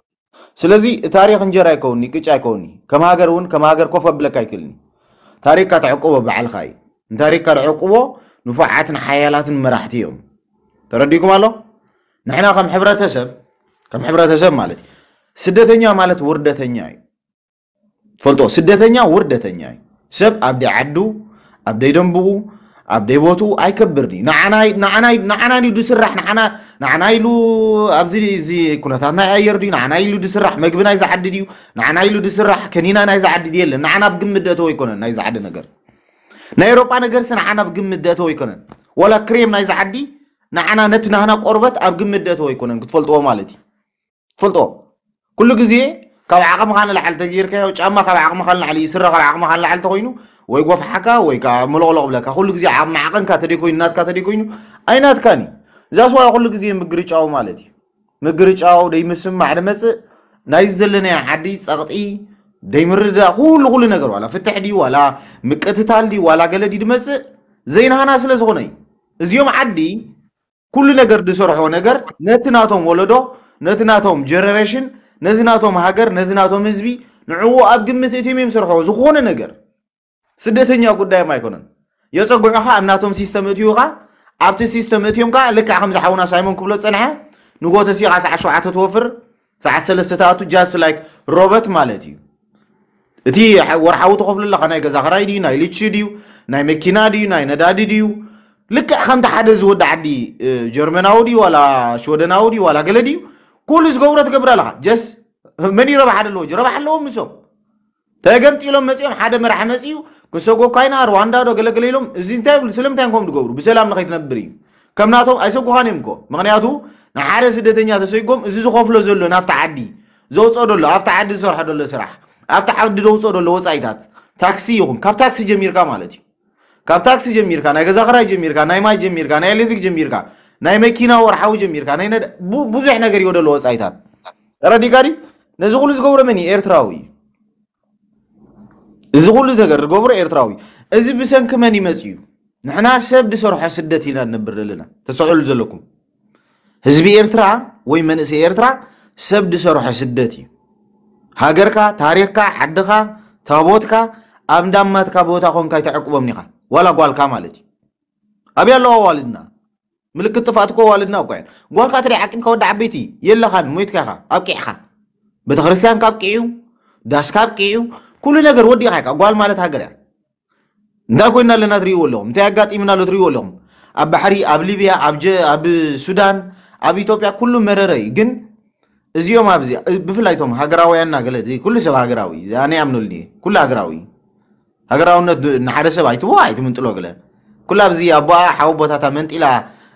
ስለዚ ታሪኽ እንጀራ ይከውኒ፣ ቅጫ ይከውኒ፣ ከም ሃገር እውን ከም ሃገር ኮፍ ኣብለካ ኣይክእልኒ። ታሪኽካ ተዕቅቦ ባዕልካ እዩ። ንታሪኽካ ተዕቅቦ ንፉዓትን ሓያላትን መራሕቲ እዮም። ተረዲእኩም ኣሎ? ንሕና ከም ሕብረተሰብ ከም ሕብረተሰብ ማለት እዩ። ስደተኛ ማለት ውርደተኛ እዩ። ፈልጦ ስደተኛ ውርደተኛ እዩ። ሰብ ኣብ ደይ ዓዱ ኣብ ደይ ደንብኡ ኣብ ደይ ቦትኡ ኣይከብርን እዩ። ንዓናይ ንዓናይ ንዓናን እዩ ድስራሕ ንዓና ንዓና ኢሉ ኣብዚ እዚ ኩነታት ናይ ኣየር ድዩ ንዓና ኢሉ ድስራሕ መግቢ ናይዚ ዓዲ ድዩ ንዓና ኢሉ ድስራሕ ከኒና ናይዚ ዓዲ ድዩ የለን። ንዓና ኣብ ግምት ደእተዎ ኣይኮነን ናይዚ ዓዲ ነገር። ናይ ኤሮጳ ነገርሲ ንዓና ኣብ ግምት ደእተዎ ኣይኮነን። ወላ ክሬም ናይዚ ዓዲ ንዓና ነቲ ናህና ቆርበት ኣብ ግምት ደእተዎ ኣይኮነን ክትፈልጥዎ ማለት እዩ። ፈልጦ ኩሉ ግዜ ካብ ዓቕምኻ ንላዕሊ ተገይርካዮ ጫማ ካብ ዓቕምኻ ንላዕሊ ስረ ካብ ዓቕምኻ ንላዕሊ ተኮይኑ ወይ ጎፍሓካ ወይ ከዓ መለቕለቕ ብለካ ኩሉ ግዜ ዓቕሚ ዓቐንካ ተደይኮይኑ ናትካ ተደይኮይኑ ኣይናትካን እዩ። እዛ ስዋ ኩሉ ግዜ ምግርጫው ማለት እዩ። ምግርጫው ደይምስማዕ ድመፅእ ናይዚ ዘለናዮ ዓዲ ፀቕጢ ደይምርዳእ ኩሉ ኩሉ ነገር ዋላ ፍትሕ ድዩ ዋላ ምቅትታል ድዩ ዋላ ገለ ድዩ ድመፅእ ዘይናህና ስለ ዝኾነ እዩ። እዚኦም ዓዲ ኩሉ ነገር ዝሰርሖ ነገር ነቲ ናቶም ወለዶ ነቲ ናቶም ጀነሬሽን ነዚ ናቶም ሃገር ነዚ ናቶም ህዝቢ ንዕኡ ኣብ ግምት እትም እዮም ዝሰርሖ ዝኾነ ነገር ስደተኛ ጉዳዮም ኣይኮነን። የፀጉዑኻ ኣብ ናቶም ሲስተም እትዩኻ ኣብቲ ሲስተም እትዮም ከዓ ልክዕ ከምዚ ሓውና ሳይሞን ክብሎ ዝፀንሐ ንጎ ተሲኻ ሰዓት ሸውዓተ ትወፍር ሰዓት ሰለስተ ትኣቱ just like robot ማለት እዩ። እቲ ወርሓዊ ትኸፍሉ ኣለኻ ናይ ገዛ ክራይ ድዩ ናይ ልቺ ድዩ ናይ መኪና ድዩ ናይ ነዳዲ ድዩ ልክዕ ከምቲ ሓደ ዝወዲ ዓዲ ጀርመናዊ ድዩ ዋላ ሽወደናዊ ድዩ ዋላ ገለ ድዩ ኩሉ ዝገብሮ ትገብር ኣለኻ ጀስ መን ይረባሕ ኣለዎ ረባሕ ኣለዎም ንሶም ተገምጢሎም መፂኦም ሓደ መራሕ መፂኡ ክሰጎ ካይና ሩዋንዳ ዶ ገለገለ ኢሎም እዚ እንታይ ይብሉ ስለምንታይ ኮም ዝገብሩ ብሰላም ንኸይትነብር እዩ ከም ናቶም ኣይሰጉኻን እዮም እኮ ምክንያቱ ንሓደ ስደተኛ ተሰይጎም እዚ ዝኸፍሎ ዘሎ ናብቲ ዓዲ ዘውፅኦ ደሎ ኣብቲ ዓዲ ዝሰርሖ ደሎ ስራሕ ኣብቲ ዓዲ ዘውፅኦ ደሎ ወፃኢታት ታክሲ ይኹን ካብ ታክሲ ጀሚርካ ማለት እዩ ካብ ታክሲ ጀሚርካ ናይ ገዛ ክራይ ጀሚርካ ናይ ማይ ጀሚርካ ናይ ኤሌክትሪክ ጀሚርካ ናይ መኪና ወርሓዊ ጀሚርካ ናይ ነዳ ብዙሕ ነገር እዩ ደሎ ወፃኢታት ረዲካ ድዩ ነዚ ኩሉ ዝገብሮ መን እዩ ኤርትራዊ እዩ እዚ ኩሉ ነገር ዝገብሮ ኤርትራዊ እዚ ብሰንኪ መን ይመጽ እዩ ንሕና ሰብ ዝሰርሖ ስደት ኢና ንነብር ዘለና ተሰዕሉ ዘለኩም ህዝቢ ኤርትራ ወይ መንእሰይ ኤርትራ ሰብ ዝሰርሖ ስደት እዩ ሃገርካ ታሪኽካ ዓድኻ ታቦትካ ኣብ እንዳማትካ ቦታ ኮንካ ይተዕቅቦም ኒኻ ዋላ ጓልካ ማለት እዩ ኣብያ ኣለዋ ዋልድና ምልክት ጥፋት እኮ ዋልድና እኮ እየን ጓልካ ትሪ ዓቂብካ ወዲ ዓበይቲ የለኻን ሞይትካ ኢኻ ኣብቂዕኻ ቤተክርስትያን ካብ ቅዕዩ ዳስ ካብ ቅዕዩ ኩሉ ነገር ወዲእኻ ኢካ ጓል ማለት ሃገር እያ እንታይ ኮይና ኣለና ትርእይዎ ኣለኹም እንታይ ኣጋጢምና ኣሎ ትርእይዎ ኣለኹም ኣብ ባሕሪ ኣብ ሊብያ ኣብ ሱዳን ኣብ ኢትዮጵያ ኩሉ መረረ እዩ ግን እዚኦም ኣብዚ ብፍላይ ቶም ሃገራውያንና ገለ ኩሉ ሰብ ሃገራዊ ኣነ ያምነሉ ኩሉ ሃገራዊ ሃገራውነት ንሓደ ሰብ ኣይትቦ ኣይትምንጥሎ ገለ ኩላ ብዚ ኣቦኣ ሓወቦታታ መንጢላ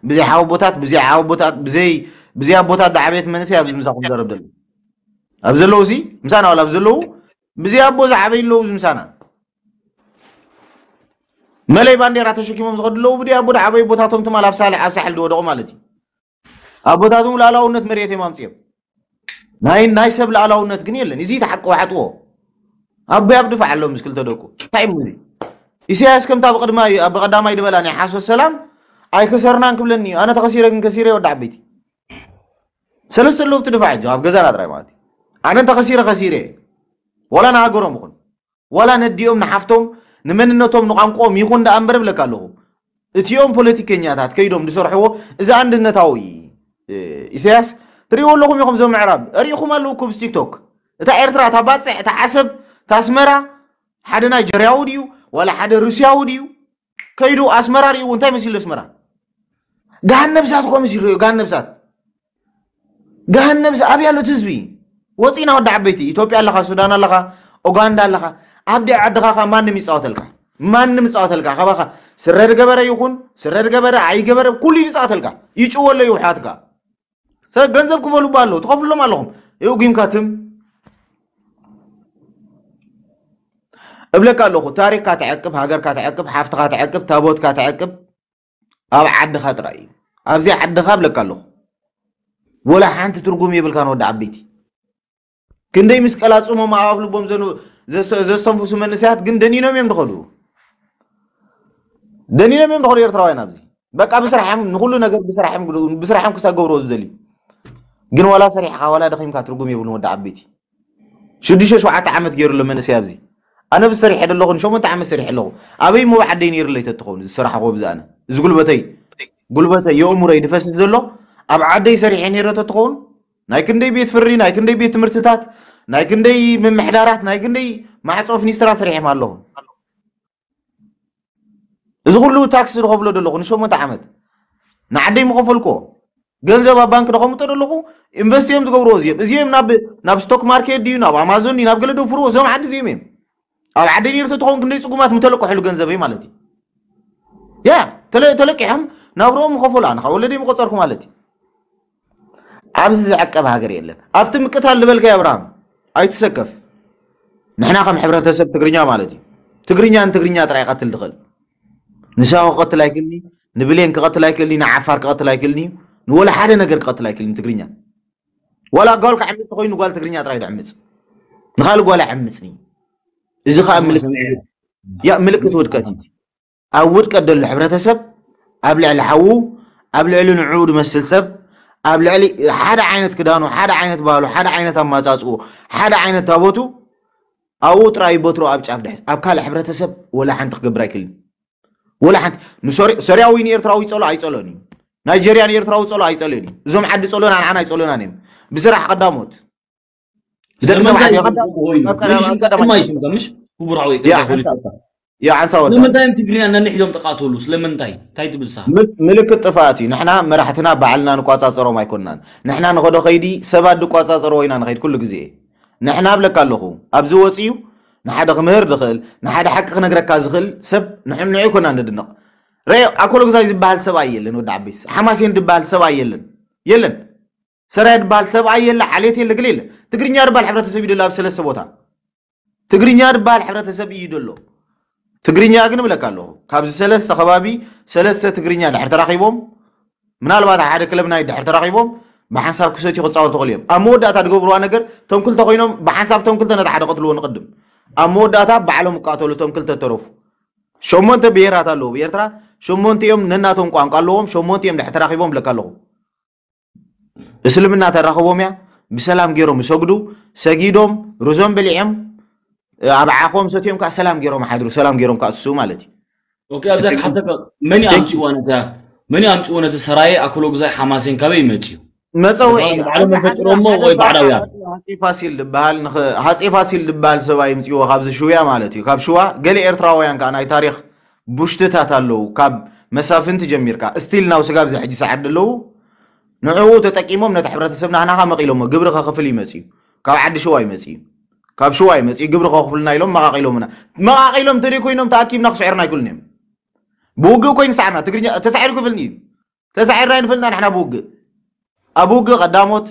ብዘይ ሓወቦታት ብዘይ ሓወቦታት ብዘይ ብዘይ ኣቦታት ዝዓበየት መንእሰይ ኣብዚ ምሳኹም ዘረብ ደለ ኣብ ዘለዉ ሲ ምሳና ዋላ ኣብ ዘለዉ ብዘይ ኣቦ ዝዓበዩ ኣለዉ እዚ ምሳና መለይ ባንዴራ ተሸኪሞም ዝኸዱ ኣለዉ ብዘይ ኣቦ ዝዓበዩ ቦታቶም ትማል ኣብ ሳልሕ ኣብ ሳሕል ዝወደቑ ማለት እዩ ኣቦታቶም ሉዓላውነት መሬት እዮም ኣምፅኦም ናይ ናይ ሰብ ሉዓላውነት ግን የለን እዚ ተሓቅወ ሓጥዎ ኣቦይ ኣብ ድፋዕ ኣሎ ምስ ክልተ ደቁ እንታይ እሞ እዚ ኢሳያስ ከምታ ብቅድማይ ብቀዳማይ ድበላ ናይ ሓሶት ሰላም ኣይከሰርናን ክብለኒ እዩ ኣነ ተኸሲረ ግን ከሲረ ወዲ ዓበይቲ ሰለስተ ኣለዉ ኣብቲ ድፋዕ እጆ ኣብ ገዛና ጥራይ ማለት እዩ ኣነ እንተኸሲረ ከሲረ እየ ወላ ንሃገሮም ይኹን ዋላ ነዲኦም ንሓፍቶም ንመንነቶም ንቋንቋኦም ይኹን ደኣ እምበር እብለካ ኣለኹ እቲኦም ፖለቲከኛታት ከይዶም ዝሰርሕዎ እዚ ኣንድነታዊ ኢሳያስ ትሪእዎ ኣለኹም ኢኹም ዞም ምዕራብ ሪኢኹም ኣለዉ እኮ ብስ ቲክቶክ እታ ኤርትራ እታ ባፅዕ እታ ዓሰብ እታ ኣስመራ ሓደ ናይጀርያዊ ድዩ ዋላ ሓደ ሩስያዊ ድዩ ከይዱ ኣስመራ ሪእዎ እንታይ መሲሉ ኣስመራ ገሃን ነብሳት እኮ መሲሉ ሪኦ ገሃን ነብሳት ገሃነም ኣበይ ኣሎ እቲ ህዝቢ? ወፂና ወዲ ዓበይቲ ኢትዮጵያ ኣለኻ፣ ሱዳን ኣለኻ፣ ኡጋንዳ ኣለኻ፣ ኣብ ደ ዓድኻ ኸ ማንም ይፃወተልካ፣ ማንም ይፃወተልካ። ካባኻ ስረ ዝገበረ ይኹን ስረ ዝገበረ ኣይገበረ ኩሉ እዩ ዝፃወተልካ፣ ይጭወሎ እዩ ውሓትካ። ሰብ ገንዘብ ክፈሉ እባ ኣለዉ፣ ትኸፍሎም ኣለኹም። ይው ጊምካ ትም እብለካ ኣለኹ። ታሪኽካ ተዕቅብ፣ ሃገርካ ተዕቅብ፣ ሓፍትኻ ተዕቅብ፣ ታቦትካ ተዕቅብ። ኣብ ዓድኻ ጥራይ እዩ። ኣብዚ ዓድኻ እብለካ ኣለኹ። ወላ ሓንቲ ትርጉም የብልካን ወዲ ዓበይቲ። ክንደይ ምስ ቀላጽሞም ኣፍ ልቦም ዘስተንፍሱ መንእሰያት ግን ደኒኖም እዮም ድኸዱ። ደኒኖም እዮም ድኸዱ ኤርትራውያን ኣብዚ። በቃ ብስራሕም ንኹሉ ነገር ብስራሕም ብስራሕም ክሳገብሮ ዝደልዩ። ግን ዋላ ሰሪሕኻ ዋላ ደኺምካ ትርጉም የብሉን ወዲ ዓበይቲ። ሽዱሽተ ሸውዓተ ዓመት ገይሩ ኣሎ መንእሰይ ኣብዚ። ኣነ ብሰሪሐ ደለኹ ንሸሞንተ ዓመት ሰሪሐ ኣለኹ። ኣበይ ሞ ዓደይ ነይርለይ ተትኸውን ዝሰራሕኹ ብዚ ኣነ። እዚ ጉልበተይ ጉልበተይ የእሙረይ ድፈስስ ዘሎ ኣብ ዓደይ ሰሪሐ ነይረ ተትኸውን ናይ ክንደይ ቤት ፍርዲ ናይ ክንደይ ቤት ትምህርትታት ናይ ክንደይ ምምሕዳራት ናይ ክንደይ ማዕጾ ፍኒስትራ ሰሪሐም ኣለኹ። እዚ ኩሉ ታክስ ዝኸፍሎ ዘለኹ ንሸሞንተ ዓመት ንዓደይ ምኸፈልኩዎ ገንዘብ ኣብ ባንክ ደኸምጦ ዘለኹ ኢንቨስት እዮም ዝገብርዎ እዚኦም እዚኦም ናብ ናብ ስቶክ ማርኬት ድዩ ናብ ኣማዞን ድዩ ናብ ገለ ደፍርዎ እዞም ዓዲ እዚኦም እዮም ኣብ ዓደይ ነይሩ ተትኸውን ክንደይ ፅጉማት ምተለቅሐሉ ገንዘበይ ማለት እዩ ያ ተለቂሖም ናብርኦም ምኸፈሉ ኣነ ካብ ወለደይ ምቆፀርኩ ማለት እዩ ኣብዚ ዝዕቀብ ሃገር የለን ኣብቲ ምቅታል ዝበልካዮ ኣብርሃም ኣይትሰከፍ ንሕና ከም ሕብረተሰብ ትግርኛ ማለት እዩ ትግርኛ ንትግርኛ ጥራይ ይቐትል ትኽእል ንሳሆ ክቐትል ኣይክእልኒ ንብሌን ክቐትል ኣይክእልኒ ንዓፋር ክቐትል ኣይክእልኒ ንወላ ሓደ ነገር ክቐትል ኣይክእልኒ ትግርኛ ወላ ጓል ክዕምፅ ተኮይኑ ጓል ትግርኛ ጥራይ ድዕምፅ ንኻልእ ጓል ኣዕምፅኒ። እዚ ከዓ ምልክት ያ ምልክት ውድቀት እዩ። ኣብ ውድቀት ዘሎ ሕብረተሰብ ኣብ ልዕሊ ሓዉ፣ ኣብ ልዕሊ ንዕኡ ዝመስል ሰብ፣ ኣብ ልዕሊ ሓደ ዓይነት ክዳኑ፣ ሓደ ዓይነት ባህሉ፣ ሓደ ዓይነት ኣማፃፅኡ፣ ሓደ ዓይነት ታቦቱ ኣብኡ ጥራይ በትሮ ኣብ ጫፍ ድሕዝ ኣብ ካልእ ሕብረተሰብ ወላ ሓንቲ ክገብር ኣይክልን። ወላ ሓንቲ ንሶርያዊ ንኤርትራዊ ይፀሎ ኣይፀሎን እዩ። ናይጀርያ ንኤርትራዊ ፀሎ ኣይፀሎን እዩ። እዞም ዓዲ ፀሎና ንዓና ኣይፀሎናን እዮም። ብስራሕ ቀዳሞት ክቡር ሓወይ ስለምንታይ እዮም ትግርኛ ነንሕዶም ተቃተሉ? ስለምንታይ እንታይ ትብል ሳ? ምልክት ጥፋት እዩ። ንሕና መራሕትና ባዕልና ንቋጻጸሮም ኣይኮንናን። ንሕና ንኸዶ ኸይዲ ሰባት ድቋጻጸሮ ወይና ንኸይድ ኩሉ ግዜ። ንሕና ብለካ ኣለኹ ኣብዚ ወፂኡ ንሓደ ክምህር ድኽእል ንሓደ ሓቂ ክነግረካ ዝኽእል ሰብ ንሕንዑ ይኮና ንድንቕ። ረዮ ኣኮሎ ግዛይ ዝበሃል ሰብኣይ የለን። ወዲ ዓበይስ ሓማሴን ዝበሃል ሰብኣይ የለን። የለን። ሰራየ ዝበሃል ሰብኣይ የለ፣ ዓሌት የለ፣ ግለ የለ። ትግርኛ ዝበሃል ሕብረተሰብ እዩ ደሎ ኣብ ሰለስተ ቦታ። ትግርኛ ዝበሃል ሕብረተሰብ እዩ ደሎ። ትግርኛ ግን እብለካ ኣለኹ ካብዚ ሰለስተ ከባቢ ሰለስተ ትግርኛ ድሕር ተራኺቦም ምናልባት ሓደ ክለብ ናይ ድሕር ተራኺቦም ብሓንሳብ ክሰትዩ ክፃወቱ ክኽእሉ እዮም። ኣብ መወዳእታ ዝገብርዋ ነገር ቶም ክልተ ኮይኖም ብሓንሳብ ቶም ክልተ ነቲ ሓደ ቀትልዎ ንቅድም ኣብ መወዳእታ ባዕሎም ይቃተሉ ቶም ክልተ ተረፉ። ሸሞንተ ብሄራት ኣለዉ ብኤርትራ። ሸሞንቲኦም ነናቶም ቋንቋ ኣለዎም። ሸሞንቲኦም ድሕር ተራኺቦም ብለካ ኣለኹ። እስልምና ተራኽቦም እያ። ብሰላም ገይሮም ይሰግዱ። ሰጊዶም ርዞም በሊዖም ኣብ ዓኾም ሰትዮም ከዓ ሰላም ገይሮም ሓድሩ። ሰላም ገይሮም ከዓ ትስኡ ማለት እዩ። ኦኬ ኣብዛ ክሓተካ መን ኣምፅዎ ነታ መን ኣምፅዎ ነቲ ሰራየ ኣክሎ ግዛይ ሓማሴን ካበይ ይመፅዩ? መፀውዒ ባዕሎም ፈጥሮሞ ወይ ባዕዳውያን? ሃፀይ ፋሲል ዝበሃል ሃፀይ ፋሲል ዝበሃል ሰብኣይ ምፅዎ ካብዚ ሽውያ ማለት እዩ። ካብ ሽዋ ገለ ኤርትራውያን ከዓ ናይ ታሪክ ቡሽትታት ኣለዉ ካብ መሳፍንቲ ጀሚርካ still now ስጋብ እዚ ሕጂ ሰዓት ዘለዉ ንዕኡ ተጠቂሞም ነቲ ሕብረተሰብ ናህናኻ መቒሎሞ ግብሪ ከኽፍል ይመፅዩ ካብ ዓዲ ሽዋ ይመፅዩ ካብ ሽዋ ይመፅዩ ግብሪ ከኽፍልና ኢሎም መቓቒሎምና መቓቒሎም ተደይ ኮይኖም ተኣኪብና ክስዕርና ኣይክእሉን እዮም። ብውግእ ኮይኑ ሰዓርና ትግርኛ ተሳዒሩ ክፍልኒ እዩ ተሳዒርና ይንፍልና ንሕና ብውግእ ኣብ ውግእ ቀዳሞት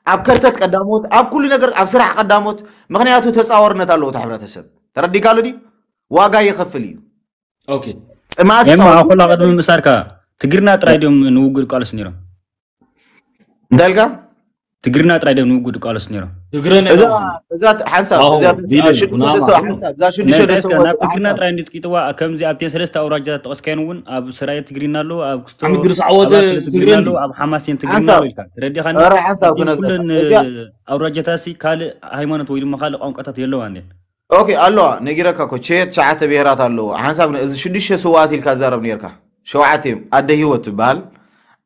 ኣብ ከርተት ቀዳሞት ኣብ ኩሉ ነገር ኣብ ስራሕ ቀዳሞት ምክንያቱ ተፃወርነት ኣለዎ እቲ ሕብረተሰብ ተረዲካሉ ድዩ ዋጋ ይኸፍል እዩ ኦኬ። ጽምኣት ኤማ ይጻወቱ። ኣኹላ ቅድሚ ምእሳርካ ትግርና ጥራይ ድዮም ንውግእ ድቃለሱ ነይሮም? እንታይ ኢልካ? ትግርና ጥራይ ድዮም ንውግእ ድቃለሱ ነይሮም? ትግረ እዛ ነይሮም። እዛ ሓንሳብ ዋው፣ እዛ ቢልል፣ ሽዱሽተ ኩናማ። ሰው ሓንሳብ እዛ ሽዱሽተ ናይ ሰው እስከ ናብ ትግርና ሓንሳብ። ጥራይ እንድትቂጥዋ ከምዚ ኣብተን ሰለስተ ኣውራጃታት ጠቐስካየን እውን ኣብ ስራየ ትግርና ኣሎ ኣብ ክስቶ ዓሚድ ድርስ ዓወተ ኣብ ክልተ ትግርና ትግርኒ። ኣሎ ኣብ ሓማሴን ትግርና ኣንሳብ። ኣሎ ኢልካ ተረዲኻኒ? ኧረ ሓንሳብ እቲን ክነግረካ። ኩለን እዚኣ ኣውራጃታት ሲ ካልእ ሃይማኖት ወይ ድማ ካልእ ቋንቋታት የለዋን እየን። ኦኬ ኣለዋ ነጊረካ እኮ ቸ ትሽዓተ ብሄራት ኣለዎ ሓንሳብ እዚ ሽዱሽተ ስውኣት ኢልካ ትዛረብ ነርካ ሸውዓተ እዮም ኣደ ህይወት ትበሃል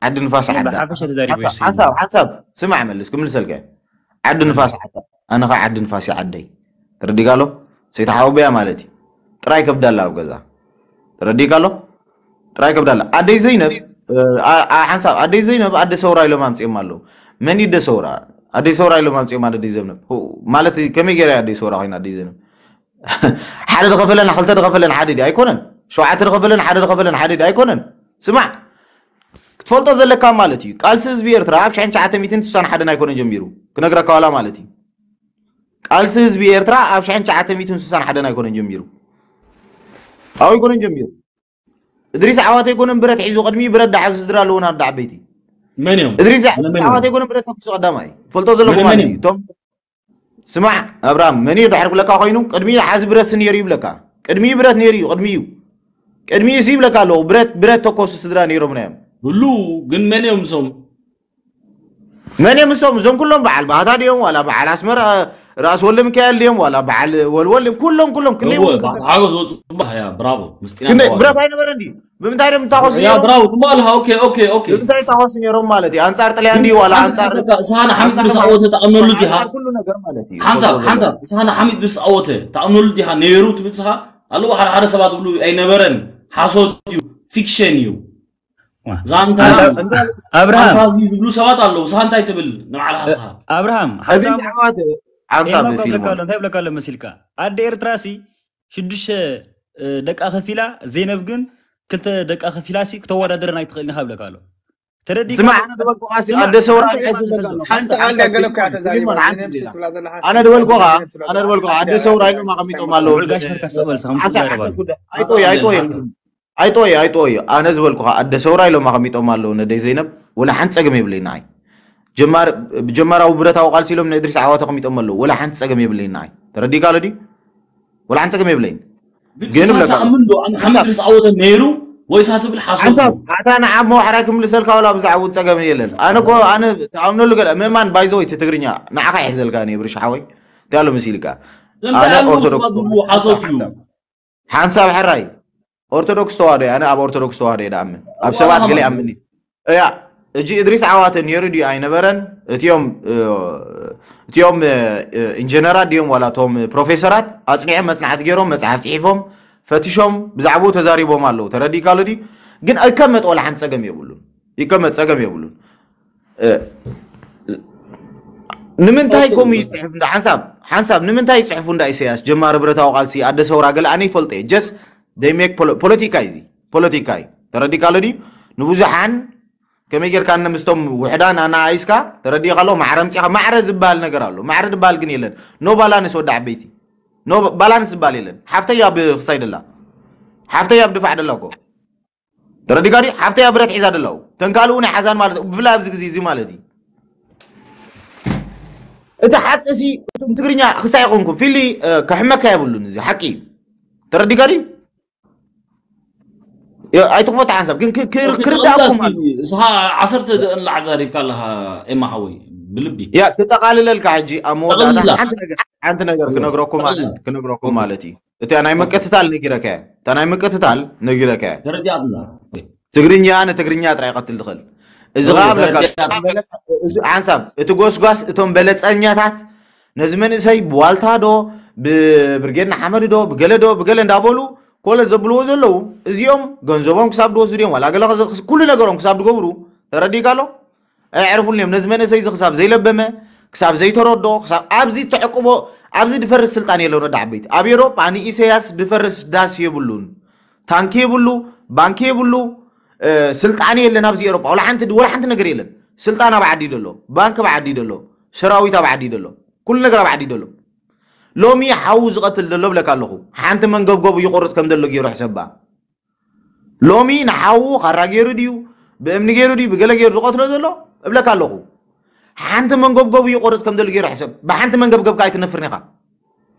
ዓዲ ንፋስ ዓዳ ብሓፈሻ ተዛሪበ ሓንሳብ ሓንሳብ ሓንሳብ ስማዕ መልስ ክምልሰልካ እየ ዓዲ ንፋስ ዓዳ ኣነ ኸ ዓዲ ንፋስ እየ ዓደይ ተረዲካ ኣሎ ሰይተሓወበያ ማለት እዩ ጥራይ ከብዳላ ኣብ ገዛ ተረዲካ ኣሎ ጥራይ ከብዳላ ኣደይ ዘይነብ ሓንሳብ ኣደይ ዘይነብ ኣደ ሰውራ ኢሎም ኣምፅኦም ኣለዉ መን ይደ ሰውራ ኣደይ ሰውራ ኢሎም ኣምፅኦም ኣደይ ዘብነብ ማለት ከመይ ገይራ ኣደይ ሰውራ ኮይና ኣደይ ዘብነብ ሓደ ድኸፈለና ክልተ ድኸፈለን ሓደ ድዩ ኣይኮነን ሸውዓተ ድኸፈለን ሓደ ድኸፈለን ሓደ ድዩ ኣይኮነን ስማዕ ክትፈልጦ ዘለካ ማለት እዩ ቃልሲ ህዝቢ ኤርትራ ኣብ ሽሕን ትሽዓተ ሚእትን ስሳን ሓደን ኣይኮነን ጀሚሩ ክነግረካ ዋላ ማለት እዩ ቃልሲ ህዝቢ ኤርትራ ኣብ ሽሕን ትሽዓተ ሚእትን ስሳን ሓደን ኣይኮነን ጀሚሩ ኣብይ ኮነን ጀሚሩ እድሪስ ዓዋተ ኣይኮነን ብረት ሒዙ ቅድሚ ብረት ዳሓዙ ስድራ ኣለውና ኣዳ ዓበይቲ መን እዮም? እድሪስ ኣነ መን እዮም? ዓዋተ ኣይኮነን ብረት ተኩሱ ቀዳማይ ፈልጦ ዘለኩም መን ማለት እዮም? እዩ እቶም ስማዕ ኣብርሃም መን እዩ ድሕር ክብለካ ኮይኑ ቅድሚ ሓዚ ብረት ነይሩ ይብለካ ቅድሚ ብረት ነይሩ እዩ ቅድሚ እዩ ቅድሚ እዚ ይብለካ ኣለዉ ብረት ብረት ተኮሱ ስድራ ነይሮም ናዮም ብሉ ግን መን እዮም እሶም መን እዮም እሶም እዞም ኩሎም በዓል ባህታ ድዮም ዋላ በዓል ኣስመራ ራእሲ ወልደ ሚካኤል ድዮም ዋላ በዓል ወልወል ድዮም ኩሎም ኩሎም ክንደይ እወ እውን ክብረት ባህታ ሓጎስ ወፁ ጽቡቅ ያ ብራቮ ምስጢና ክንደይ ተዋል ብረት ኣይነበረን ድዩ ብምንታይ ድዮም ታኾስ ያ ነይሮም ብራቮ ጽቡቅ ኣለሃ ኦኬ ኦኬ ኦኬ ብምንታይ ታኾስ ነይሮም ማለት እዩ ኣንጻር ጥልያን ድዩ ዋላ ኣንጻር እስኻ ንሓሚድ ኣንጻር ድረስ ዓወተ ተኣምነሉ ዲኻ ኣንጻር ኩሉ ነገር ማለት እዩ ሓንሳብ ሓንሳብ እስኻ ንሓሚድ ድረስ ዓወተ ተኣምነሉ ዲኻ ነይሩ ትብል እስኻ ኣለዎ ሓደ ሓደ ሰባት ብሉ ኣይነበረን ሓሶት እዩ ፊክሽን እዩ ዛንታ ኣብርሃም ዝብሉ ሰባት ኣለዉ። ንስኻ እንታይ ትብል ንባዕልኻ ስኻ? ኣብርሃም ሓንሳብ ሓንሳብ እንታይ ብለካ ኣሎ እንታይ ብለካ ኣሎ መሲልካ? ኣደ ኤርትራ ሲ ሽዱሽተ ደቃ ከፊላ ዘይነብ ግን ክልተ ደቃ ከፊላ ሲ ክተወዳደረን ኣይትኽእልን ኢኻ ብለካ ኣሎ። ተረዲእካ ስማዕ ኣነ ዝበልኩኻ ሲ ኣደ ሰውራ እንታይ ዝብለካ ኣሎ? ሓንቲ ቃል ገለ እኮ እያ ተዛሪባ ዘይነብ ሲ ትብላ ዘላ ሓንሳብ ኣነ ዝበልኩኻ ኣነ ዝበልኩኻ ኣደ ሰውራ ኢሎም ኣቐሚጦም ኣለዉ። ጋሽ መርካስ ጸበል ስኻ ምትዛረባ። ኣይቆይ ኣይቆይ ኣይጦየ ኣይጦየ ኣነ ዝበልኩኻ ኣደ ሰውራ ኢሎም ኣቐሚጦም ኣለዉ ነደይ ዘይነብ ወላ ሓንቲ ጸገም የብለይ ንዓይ ጀማር ጀማራዊ ብረታዊ ቃልሲ ኢሎም ንእድሪስ ዓዋተ ከሚጦም ኣለዉ። ወላ ሓንቲ ጸገም የብለይን ንዓይ። ተረዲእካ ኣሎ ድዩ? ወላ ሓንቲ ጸገም የብለይን። ግን ንስኻ እብለካ ትኣምን ዶ ኣብ መሓመድ እድሪስ ዓወተ ነይሩ ወይስ ትብል ሓሶት ሓንሳብ እዩ? ኣታ ንዓ መዋሕራይ ክምልሰልካ ወላ ብዛዕባ እውን ጸገም የለን። ኣነ እኮ ኣነ ትኣምነሉ ገለ ምእማን ባይዘወይ እቲ ትግርኛ ንዓኻ ይሕዘልካ እኔ ብርሽ ሓወይ። እንታይ ኣሎ መሲልካ? ኣነ ዘንታይ ኣሎ ኦርቶዶክስ ንስኻ ዝብሉ ሓሶት እዩ። ሓንሳብ ሕራይ ኦርቶዶክስ ተዋህዶ እየ። ኣነ ኣብ ኦርቶዶክስ ተዋህዶ እየ ደኣምን። ኣብ ሰባት ገለ ይኣምን እየ። እያ እጂ እድሪስ ዓዋተ ነይሩ ድዩ ኣይነበረን? እቲኦም እ፣ እቲኦም እ፣ ኢንጀነራት ድዮም ዋላ እቶም ፕሮፌሰራት ኣጽኒዖም መጽናዕቲ ገይሮም መጽሓፍ ጽሒፎም ፈቲሾም ብዛዕባኡ ተዛሪቦም ኣለዉ። ተረዲእካ ኣሎ ድዩ? ግን ኣይከመጥ ዋላ ሓንቲ ጸገም የብሉን። ይከመጥ ጸገም የብሉን። እ፣ ንምንታይ ከምኡ ይጽሕፍ እንዳ ሓንሳብ ሓንሳብ ንምንታይ ይጽሕፉ እንዳ ኢሳያስ ጀማሪ ብረታዊ ቃልሲ ኣደ ሰውራ ገለ ኣነ ይፈልጦ እየ። ጀስ ደይ ሜክ ፖለቲካ እዩ። ፖለቲካ እዩ። ተረዲእካ ኣሎ ድዩ? ንብዙሓን ከመይ ጌርካ እነ ምስቶም ውሕዳን ኣናኣይስካ ተረዲእካ ኣሎ። ማዕረ ምፂኻ ማዕረ ዝበሃል ነገር ኣሎ። ማዕረ ዝበሃል ግን የለን። ኖ ባላንስ ወዲ ዓበይቲ ኖ ባላንስ ዝበሃል የለን። ሓፍተይ ኣብ ክሳይ ደላ ሓፍተይ ኣብ ድፋዕ ደላ እኮ ተረዲእካ ድዩ? ሓፍተይ ኣብ ብረት ሒዛ ደላው ተንካልኡ ናይ ሓዛን ማለት ብፍላይ ኣብዚ ግዜ እዚ ማለት እዩ። እቲ ሓቂ ሲ እቶም ትግርኛ ክስታይ ይኮንኩም ፊሊ እ፣ ከሕመካ የብሉን። እዚ ሓቂ እዩ። ተረዲእካ ድዩ? የ- ኣይትኽፈት ሓንሳብ ግን ክ- ክ- ኦኬ፣ ክርዳእኩም ጠቕልላ እስኪ፣ እስኻ ዓሰርተ ደቂቕ ላዕሊ ዛሪብካ ኣለኻ ኤማ ሓወይ፣ ብልቢ። ያ ክጠቓልለልካ ሕጂ ኣብ መወዳእታ ጠቕልላ። ሓንቲ ነገር ሓንቲ ነገር ክነግረኩም ማለት ጠቕልላ። ክነግረኩም ማለት እዩ። እቲያ ናይ ምቅትታል ነጊረካ እያ። እታ ናይ ምቅትታል ነጊረካ እያ። ተረዲኣትና። ትግርኛ ንትግርኛ ጥራይ ይቐትል ዝኽእል። እዚ ኦ፣ ኸዓ ብለካ ተረዲኣትና። በለጸ- እዚ ሓንሳብ እቲ ጎስጓስ እቶም በለጸኛታት ነዚ መንእሰይ ብዋልታ ዶ ብብርጌድ ንሓመድ ዶ ብገለ ዶ ብገለ እንዳበሉ ኮለ ዘብልዎ ዘለዉ እዚኦም ገንዘቦም ክሳብ ድወስዱ እዮም ዋላ ገለ ክዘ- ኩሉ ነገሮም ክሳብ ድገብሩ ተረዲእካ ኣሎ። ኣየዕርፉልን እዮም። ነዚ መንእሰይ እዚ ክሳብ ዘይለበመ ክሳብ ዘይተረዶ ክሳብ ኣብዚ ተዕቅቦ ኣብዚ ድፈርስ ስልጣን የለውን። ወዲ ዓበይቲ ኣብ ኤሮጳ ንኢሰያስ ድፈርስ ዳስ የብሉን። ታንኪ የብሉ፣ ባንኪ የብሉ፣ እ፣ ስልጣን የለን ኣብዚ ኤሮጳ። ወላ ሓንቲ ወላ ሓንቲ ነገር የለን። ስልጣን ኣብ ዓዲ ደሎ፣ ባንክ ኣብ ዓዲ ደሎ፣ ሰራዊት ኣብ ዓዲ ደሎ፣ ኩሉ ነገር ኣብ ዓዲ ደሎ። ሎሚ ሓዉ ዝቐትል ዘሎ እብለካ ኣለኹ። ሓንቲ መንገብገቡ ይቆርጽ ከም ዘሎ ገይሩ ሕሰባ። ሎሚ ንሓዉ ካራ ገይሩ ድዩ ብእምኒ ገይሩ ድዩ ብገለ ገይሩ ዝቐትሎ ዘሎ እብለካ ኣለኹ። ሓንቲ መንገብገቡ ይቆርጽ ከም ዘሎ ገይሩ ሕሰብ። ብሓንቲ መንገብገብካ ኣይትነፍርን ኢኻ።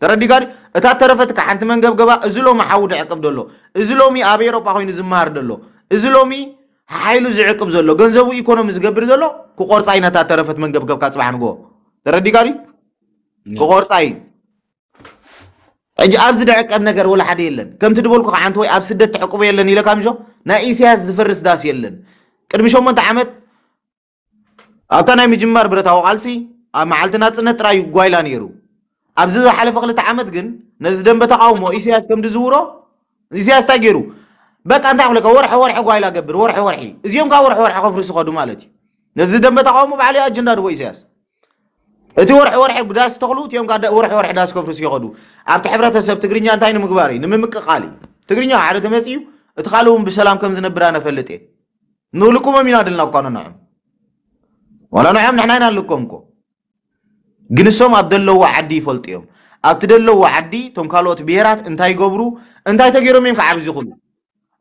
ተረዲካ ድዩ? እታ ተረፈትካ ሓንቲ መንገብገባ እዚ ሎሚ ሓዉ ድዕቅብ ደሎ እዚ ሎሚ ኣብ ኤሮጳ ኮይኑ ዝመሃር ደሎ እዚ ሎሚ ሓይሉ ዝዕቅብ ዘሎ ገንዘቡ ኢኮኖሚ ዝገብር ዘሎ ክቆርጻ እዩ ነታ ተረፈት መንገብገብካ ጽባሕ ንግሆ። ተረዲካ ድዩ? ክቆርጻ እዩ። ሕጂ ኣብዚ ድዕቀብ ነገር ወላ ሓደ የለን። ከምቲ ድበልኩ ከዓ ኣንቲ ወይ ኣብ ስደት ትዕቅቦ የለን ኢለ ካምሾ ናይ ኢሳያስ ዝፈርስ ዳስ የለን። ቅድሚ ሸሞንተ ዓመት ኣብታ ናይ ምጅማር ብረታዊ ቃልሲ ኣብ መዓልቲ ናጽነት ጥራይ እዩ ጓይላ ነይሩ። ኣብዚ ዝሓለፈ ክልተ ዓመት ግን ነዚ ደንበ ተቃውሞ ኢሳያስ ከም ድዝውሮ ኢሳያስ እንታይ ገይሩ? በቃ እንታይ ክብለካ ወርሒ ወርሒ ጓይላ ገብር ወርሒ ወርሒ እዚኦም ካብ ወርሒ ወርሒ ከፍርሱ ከዱ ማለት እዩ። ነዚ ደንበ ተቃውሞ ባዕሉ ኣጀንዳ ድቦ ኢሳያስ እቲ ወርሒ ወርሒ ዳስ ተኽሉ እቲኦም ጋር ወርሒ ወርሒ ዳስ ከፍርሱ ይኸዱ። ኣብቲ ሕብረተሰብ ትግርኛ እንታይ ንምግባር እዩ? ንምምቅቃል እዩ። ትግርኛ ሓደ ተመፅዩ እቲ ካልእ እውን ብሰላም ከም ዝነብር ኣነ ፈልጥ እየ። ንልቅሞም ኢና ድልና እኳ ንዕም ዋላ ንዕም ንሕና ኢና ንልቆም እኮ ግን እሶም ኣብ ደለዎ ዓዲ ይፈልጡ እዮም። ኣብቲ ደለዎ ዓዲ እቶም ካልኦት ብሄራት እንታይ ይገብሩ እንታይ ተገይሮም እዮም ክዓብ ዝኽእሉ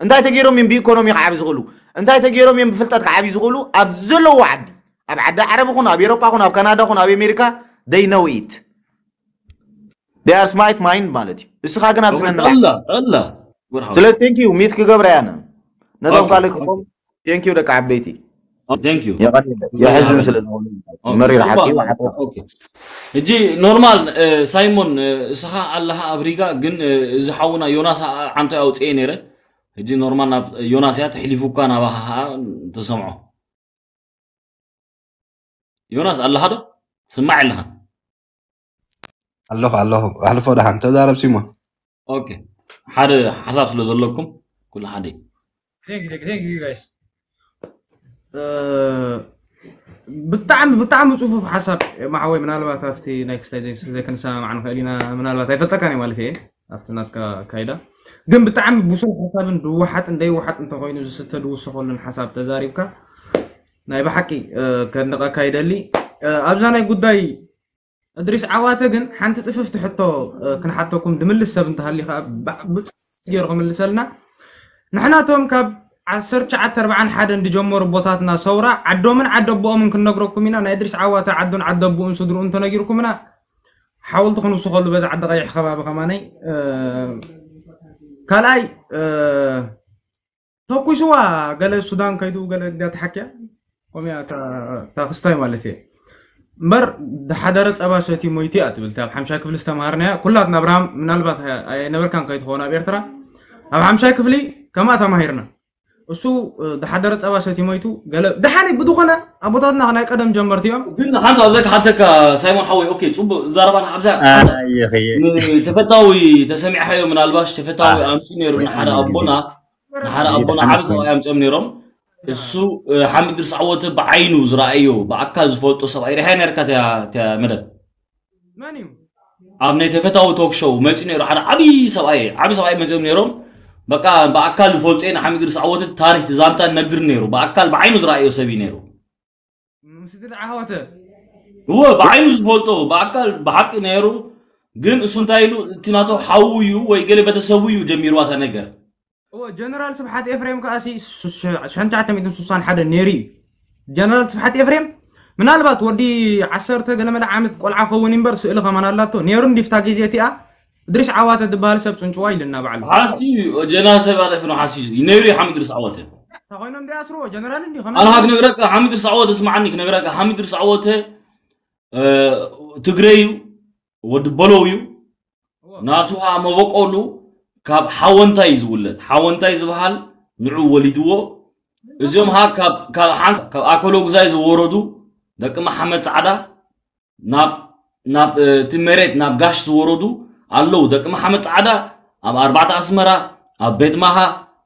እንታይ ተገይሮም እዮም ብኢኮኖሚ ክዓብ ዝኽእሉ እንታይ ተገይሮም እዮም ብፍልጠት ክዓብ ዝኽእሉ ኣብ ዘለዎ ዓዲ ኣብ ዓዲ ዓረብ ኹን ኣብ ኤሮጳ ኹን ኣብ ካናዳ ኹን ኣብ ኣሜሪካ they know it they are smart mind ማለት እዩ። እስኻ ግን ኣብዚ ነንባ ጠላ ጠላ ወርሃ ስለዚ thank you ሚት ክገብረ ያነ ነቶም Okay. ካልእ ክኾም thank you ደቂ ዓበይቲ thank you የቐንየለ የሕዝን ስለ ዝኾኑ መሪር ሓቂ ሓቂ ሕጂ ኖርማል ሳይሞን እስኻ ኣለኻ ኣብ ሪጋ ግን እዚ ሓውና ዮናስ ዓንቶ ኣውፅኤ ነይረ ሕጂ ኖርማል ናብ ዮናስ እያ ተሕሊፉካ ናባኻ ተሰምዖ ዮናስ ኣለኻ ዶ ስማዕ ኣለኻ ኣለኹ ኣለኹ ኣሕልፎ ደሓን ተዛረብ ሲሞን ኦኬ ሓደ ሓሳብ ስለ ዘለኩም ኩሉ ሓደ Thank you, thank you, thank you, guys. ብጣዕሚ ብጣዕሚ ፅፉፍ ሓሳብ ማሓወይ ምናልባት ኣብቲ ናይ ክስታይ ዘይከንሰማማዕ ንኽእል ኢና ምናልባት ኣይፈልጠካን እዩ ማለት እየ ኣብቲ ናትካ ካይዳ ግን ብጣዕሚ ብሱል ሓሳብን ድወሓጥን ደይወሓጥ እንተኮይኑ ዝስተ ድውስኸሉን ሓሳብ ተዛሪብካ ናይ ብሓቂ ከድንቐካ ይደሊ ኣብዛ ናይ ጉዳይ እድሪስ ዓዋተ ግን ሓንቲ ፅፍፍቲ ሕቶ ክንሓተኩም ድምልስ ሰብ እንተሃሊ ከዓ ብፅፍፍቲ ገይሩ ክምልሰልና ንሕናቶም ካብ ዓሰርተ ትሽዓተ ኣርባዓን ሓደን ዝጀመሩ ኣቦታትና ሰውራ ዓዶምን ዓዲ ኣቦኦምን ክንነግረኩም ኢና። ናይ እድሪስ ዓዋተ ዓዱን ዓዲ ኣቦኡን ስድርኡን እንተነጊርኩምና ሓወልቲ ክንውስኸሉ በዚ ዓዲ ቀይሕ ከባቢ ከማነይ። ካልኣይ ተኩስዋ ገለ ሱዳን ከይዱ ገለ እንዳ ተሓክያ ኮሚያ እታ ክስታይ ማለት እየ እምበር ዝሓደረ ፀባ ሰቲ ሞይቲ እያ ትብል ኣብ ሓምሻይ ክፍሊ ዝተምሃርናያ ኩላትና ኣብርሃም ምናልባት ኣይነበርካን ከይትኸውን ኣብ ኤርትራ ኣብ ሓምሻይ ክፍሊ ከምኣ ተማሂርና እሱ ዝሓደረ ፀባ ሰቲ ሞይቱ ገለ ደሓነይ ብዝኾነ ኣቦታትና ናይ ቀደም ጀመርቲ እዮም ግን ሓንሳ ኣብዛ ክሓተካ ሳይሞን ሓወይ ኦኬ ፅቡቅ ዛረባና ኣብዛ ተፈታዊ ተሰሚዕካዮ ምናልባሽ ተፈታዊ ኣምፂ ነይሩ ንሓደ ኣቦና ንሓደ ኣቦና ዓብ ሰብኣይ ኣምፅኦም ነይሮም እሱ ሓሚድ ርስዓወተ ብዓይኑ ዝረኣዮ ብኣካል ዝፈልጦ ሰብኣይ ርሓያ ነርካ መደብ መን እዩ ኣብ ናይ ተፈታዊ ቶክ ሾው መፂኡ ነይሩ ሓደ ዓብዪ ሰብኣይ ዓብዪ ሰብኣይ መፂኦም ነይሮም በቃ ብኣካል ዝፈልጦ ንሓሚድ ርስዓወተ ታሪክ ዛንታ ነግር ነይሩ ብኣካል ብዓይኑ ዝረኣዮ ሰብ እዩ ነይሩ ምስቲ ዓወተ እወ ብዓይኑ ዝፈልጦ ብኣካል ብሓቂ ነይሩ ግን እሱ እንታይ ኢሉ እቲ ናቶ ሓዉ እዩ ወይ ገለ ቤተሰቡ እዩ ጀሚርዋ እታ ነገር እወ ጀነራል ስብሓት ኤፍሬም ከኣ ሲ ሸንትዓተ ሚእትን ሱሳን ሓደ ነይሩ እዩ ጀነራል ስብሓት ኤፍሬም ምናልባት ወዲ ዓሰርተ ገለመለ ዓመት ቆልዓ ኸውን እምበር ስእሊ ከማን ኣላቶ ነይሩ እንዲፍታ ግዜ እቲኣ እድሪስ ዓዋተ ዝበሃል ሰብ ፅንጭዋ ኢልና ባዕሉ ሓሲ ጀነራል ሰብ ኣለፊ ነው ሓሲ ነይሩ እዩ ሓሚድ ርስ ዓወተ እንታይ ኮይኖም ዶ ያስርዎ ጀነራል እንዲ ኣነ ከመይ ክነግረካ ሓሚድ ርስ ዓወተ ስማዓኒ ክነግረካ ሓሚድ ርስ ዓወተ ትግረ እዩ ወዲ በለው እዩ ናቱ ከዓ መበቆሉ ካብ ሓወንታይ እዩ ዝውለድ ሓወንታይ ዝበሃል ንዑ ወሊድዎ እዚኦም ከዓ ካብ ካብ ሓንሳ ካብ ኣኮሎ ግዛይ ዝወረዱ ደቂ መሓመድ ፃዕዳ ናብ ናብ እቲ መሬት ናብ ጋሽ ዝወረዱ ኣለዉ ደቂ መሓመድ ፃዕዳ ኣብ ኣርባዕተ ኣስመራ ኣብ ቤት ማሃ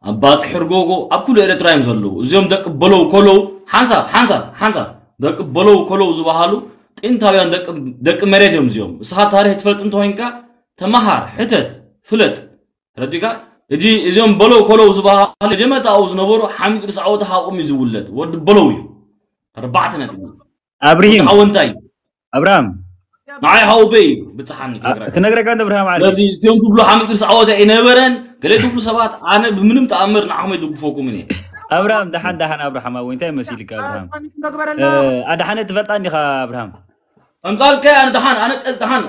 ኣብ ባፅሒ ርጎጎ ኣብ ኩሉ ኤርትራ እዮም ዘለዉ እዚኦም ደቂ በለው ኮለው ሓንሳብ ሓንሳብ ሓንሳብ ደቂ በለው ኮለው ዝበሃሉ ጥንታውያን ደቂ መሬት እዮም እዚኦም እስኻ ታሪክ ትፈልጥ እንተኮይንካ ተመሃር ሕተት ፍለጥ ረዲካ እጂ እዚኦም በለው ኮለው ዝበሃሉ መጀመርታ ኣብኡ ዝነበሩ ሓሚድ ርስ ዓወት ካብኦም እዩ ዝውለድ ወዲ በለው እዩ ኣርባዕተ ነጥቢ ኣብርሂም ሓወንታይ ኣብርሃም ንዓይ ሃውበይ እዩ ብፅሓኒ ክነግረካ ክነግረካ እንተ ኣብርሃም ዓሊ ስለዚ እዚኦም ትብሉ ሓሚድ ርስ ዓወት ኣይነበረን ገለ ትብሉ ሰባት ኣነ ብምንም ተኣምር ንዓኹም ኣይድግፈኩምን እየ ኣብርሃም ደሓን ደሓን ኣብርሃም ኣወይ እንታይ መሲልካ ኣብርሃም ኣድሓነ ትፈልጣ እንዲኻ ኣብርሃም ኣምጻልካይ ኣነ ደሓን ኣነ ቀስ ደሓን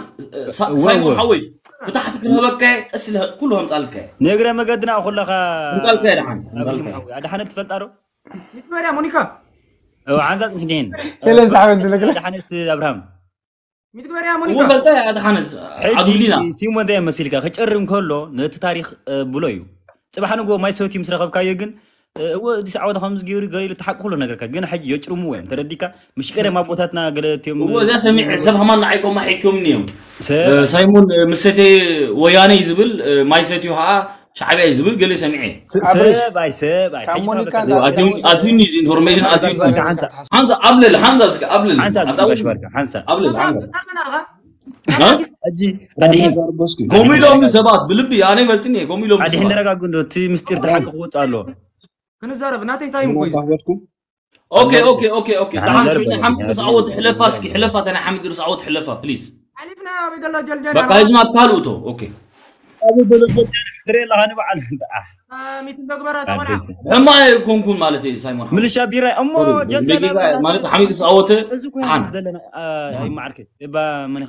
ሳይሞን ሓወይ ብታሕቲ ክረህበካይ ቀስ ኢለ ኩሉ ኣምጻልካይ ንእግረ መገድና ኩለኻ ኣምጻልካይ ደሓን ኣድሓነ ትፈልጣ ዶ ሚትመርያ ሞኒካ ዓንዛፅ ምሕዲን ሄለን ዝሓበን ትለግለ ኣድሓነት ኣብርሃም ሚትመርያ ሞኒካ ፈልጠ ኣድሓነት ሕጂ ሲሞ እንታይ መሲልካ ክጭርም ከሎ ነቲ ታሪክ ብሎ እዩ ፅባሕ ንጎ ማይ ሰውቲ ምስ ረኸብካዮ ግን እወ እቲ ዓወት ከምዚ ገይሩ ገለ ኢሉ ተሓቂ ኩሉ ነገርካ ግን ሕጂ የጭርምዎ እዮም ተረዲካ ምሽ ቀደም ኣቦታትና ገለ እትዮም እወ እዚኣ ሰሚዐ ሰብ ሃማን ንዓይ ቆማ ሒኪዮምኒ እዮም ሰብ ሳይሞን ምስ ሰተየ ወያነ እዩ ዝብል ማይ ሰትዩ ከዓ ሻዕብያ እዩ ዝብል ገለ ሰሚዐ ሰብኣይ ሰብኣይ ካብ ሞኒካ ኣትዩኒ እዚ ኢንፎርሜሽን ኣትዩኒ ሓንሳ ኣብልል ሓንሳ እስኪ ኣብልል ሓንሳ ሓንሳ ኣብልል ሓንሳ ሕጂ ኣድሒን ከምኡ ኢሎም ሰባት ብልቢ ኣነ ይፈልጥኒ እየ ከምኡ ኢሎም ኣድሒን ሰባት ተረጋጉ እንዶ እቲ ምስጢር ተሓቂ ክወፅእ ኣለዎ ክንዛረብ ናተይ ታይም እኮ እዩ ናባህበትኩም ኦኬ ኦኬ ኦኬ ኦኬ ደሓን ክንዛረብ ሽዑ ናይ ሓሚድ ርስ ዓወት ሕለፋ እስኪ ሕለፋ እታ ናይ ሓሚድ ርስ ዓወት ሕለፋ ፕሊዝ ሓሊፍና ኣበይ ዘሎ ጀልጀል በቃ ህዝና ኣብ ካልኡ እቶ ኦኬ ኣበይ ዘሎ ጀልጀል ክትርኢ ኣለኻ ንበዓል ኣሕ ሚት እንደግበራ ተኾና ሕማቕ ኮንኩን ማለት እዩ ሳይሞን ሓወይ። ምልሻ ቢራ እሞ ሶሪ፣ ጀልጀል ደቂቃ ማለት ሓሚድ ርስ ዓወት እዚ እኮ ደሓን። ዘለና ኣይማዓርከ እባ መን ኢኻ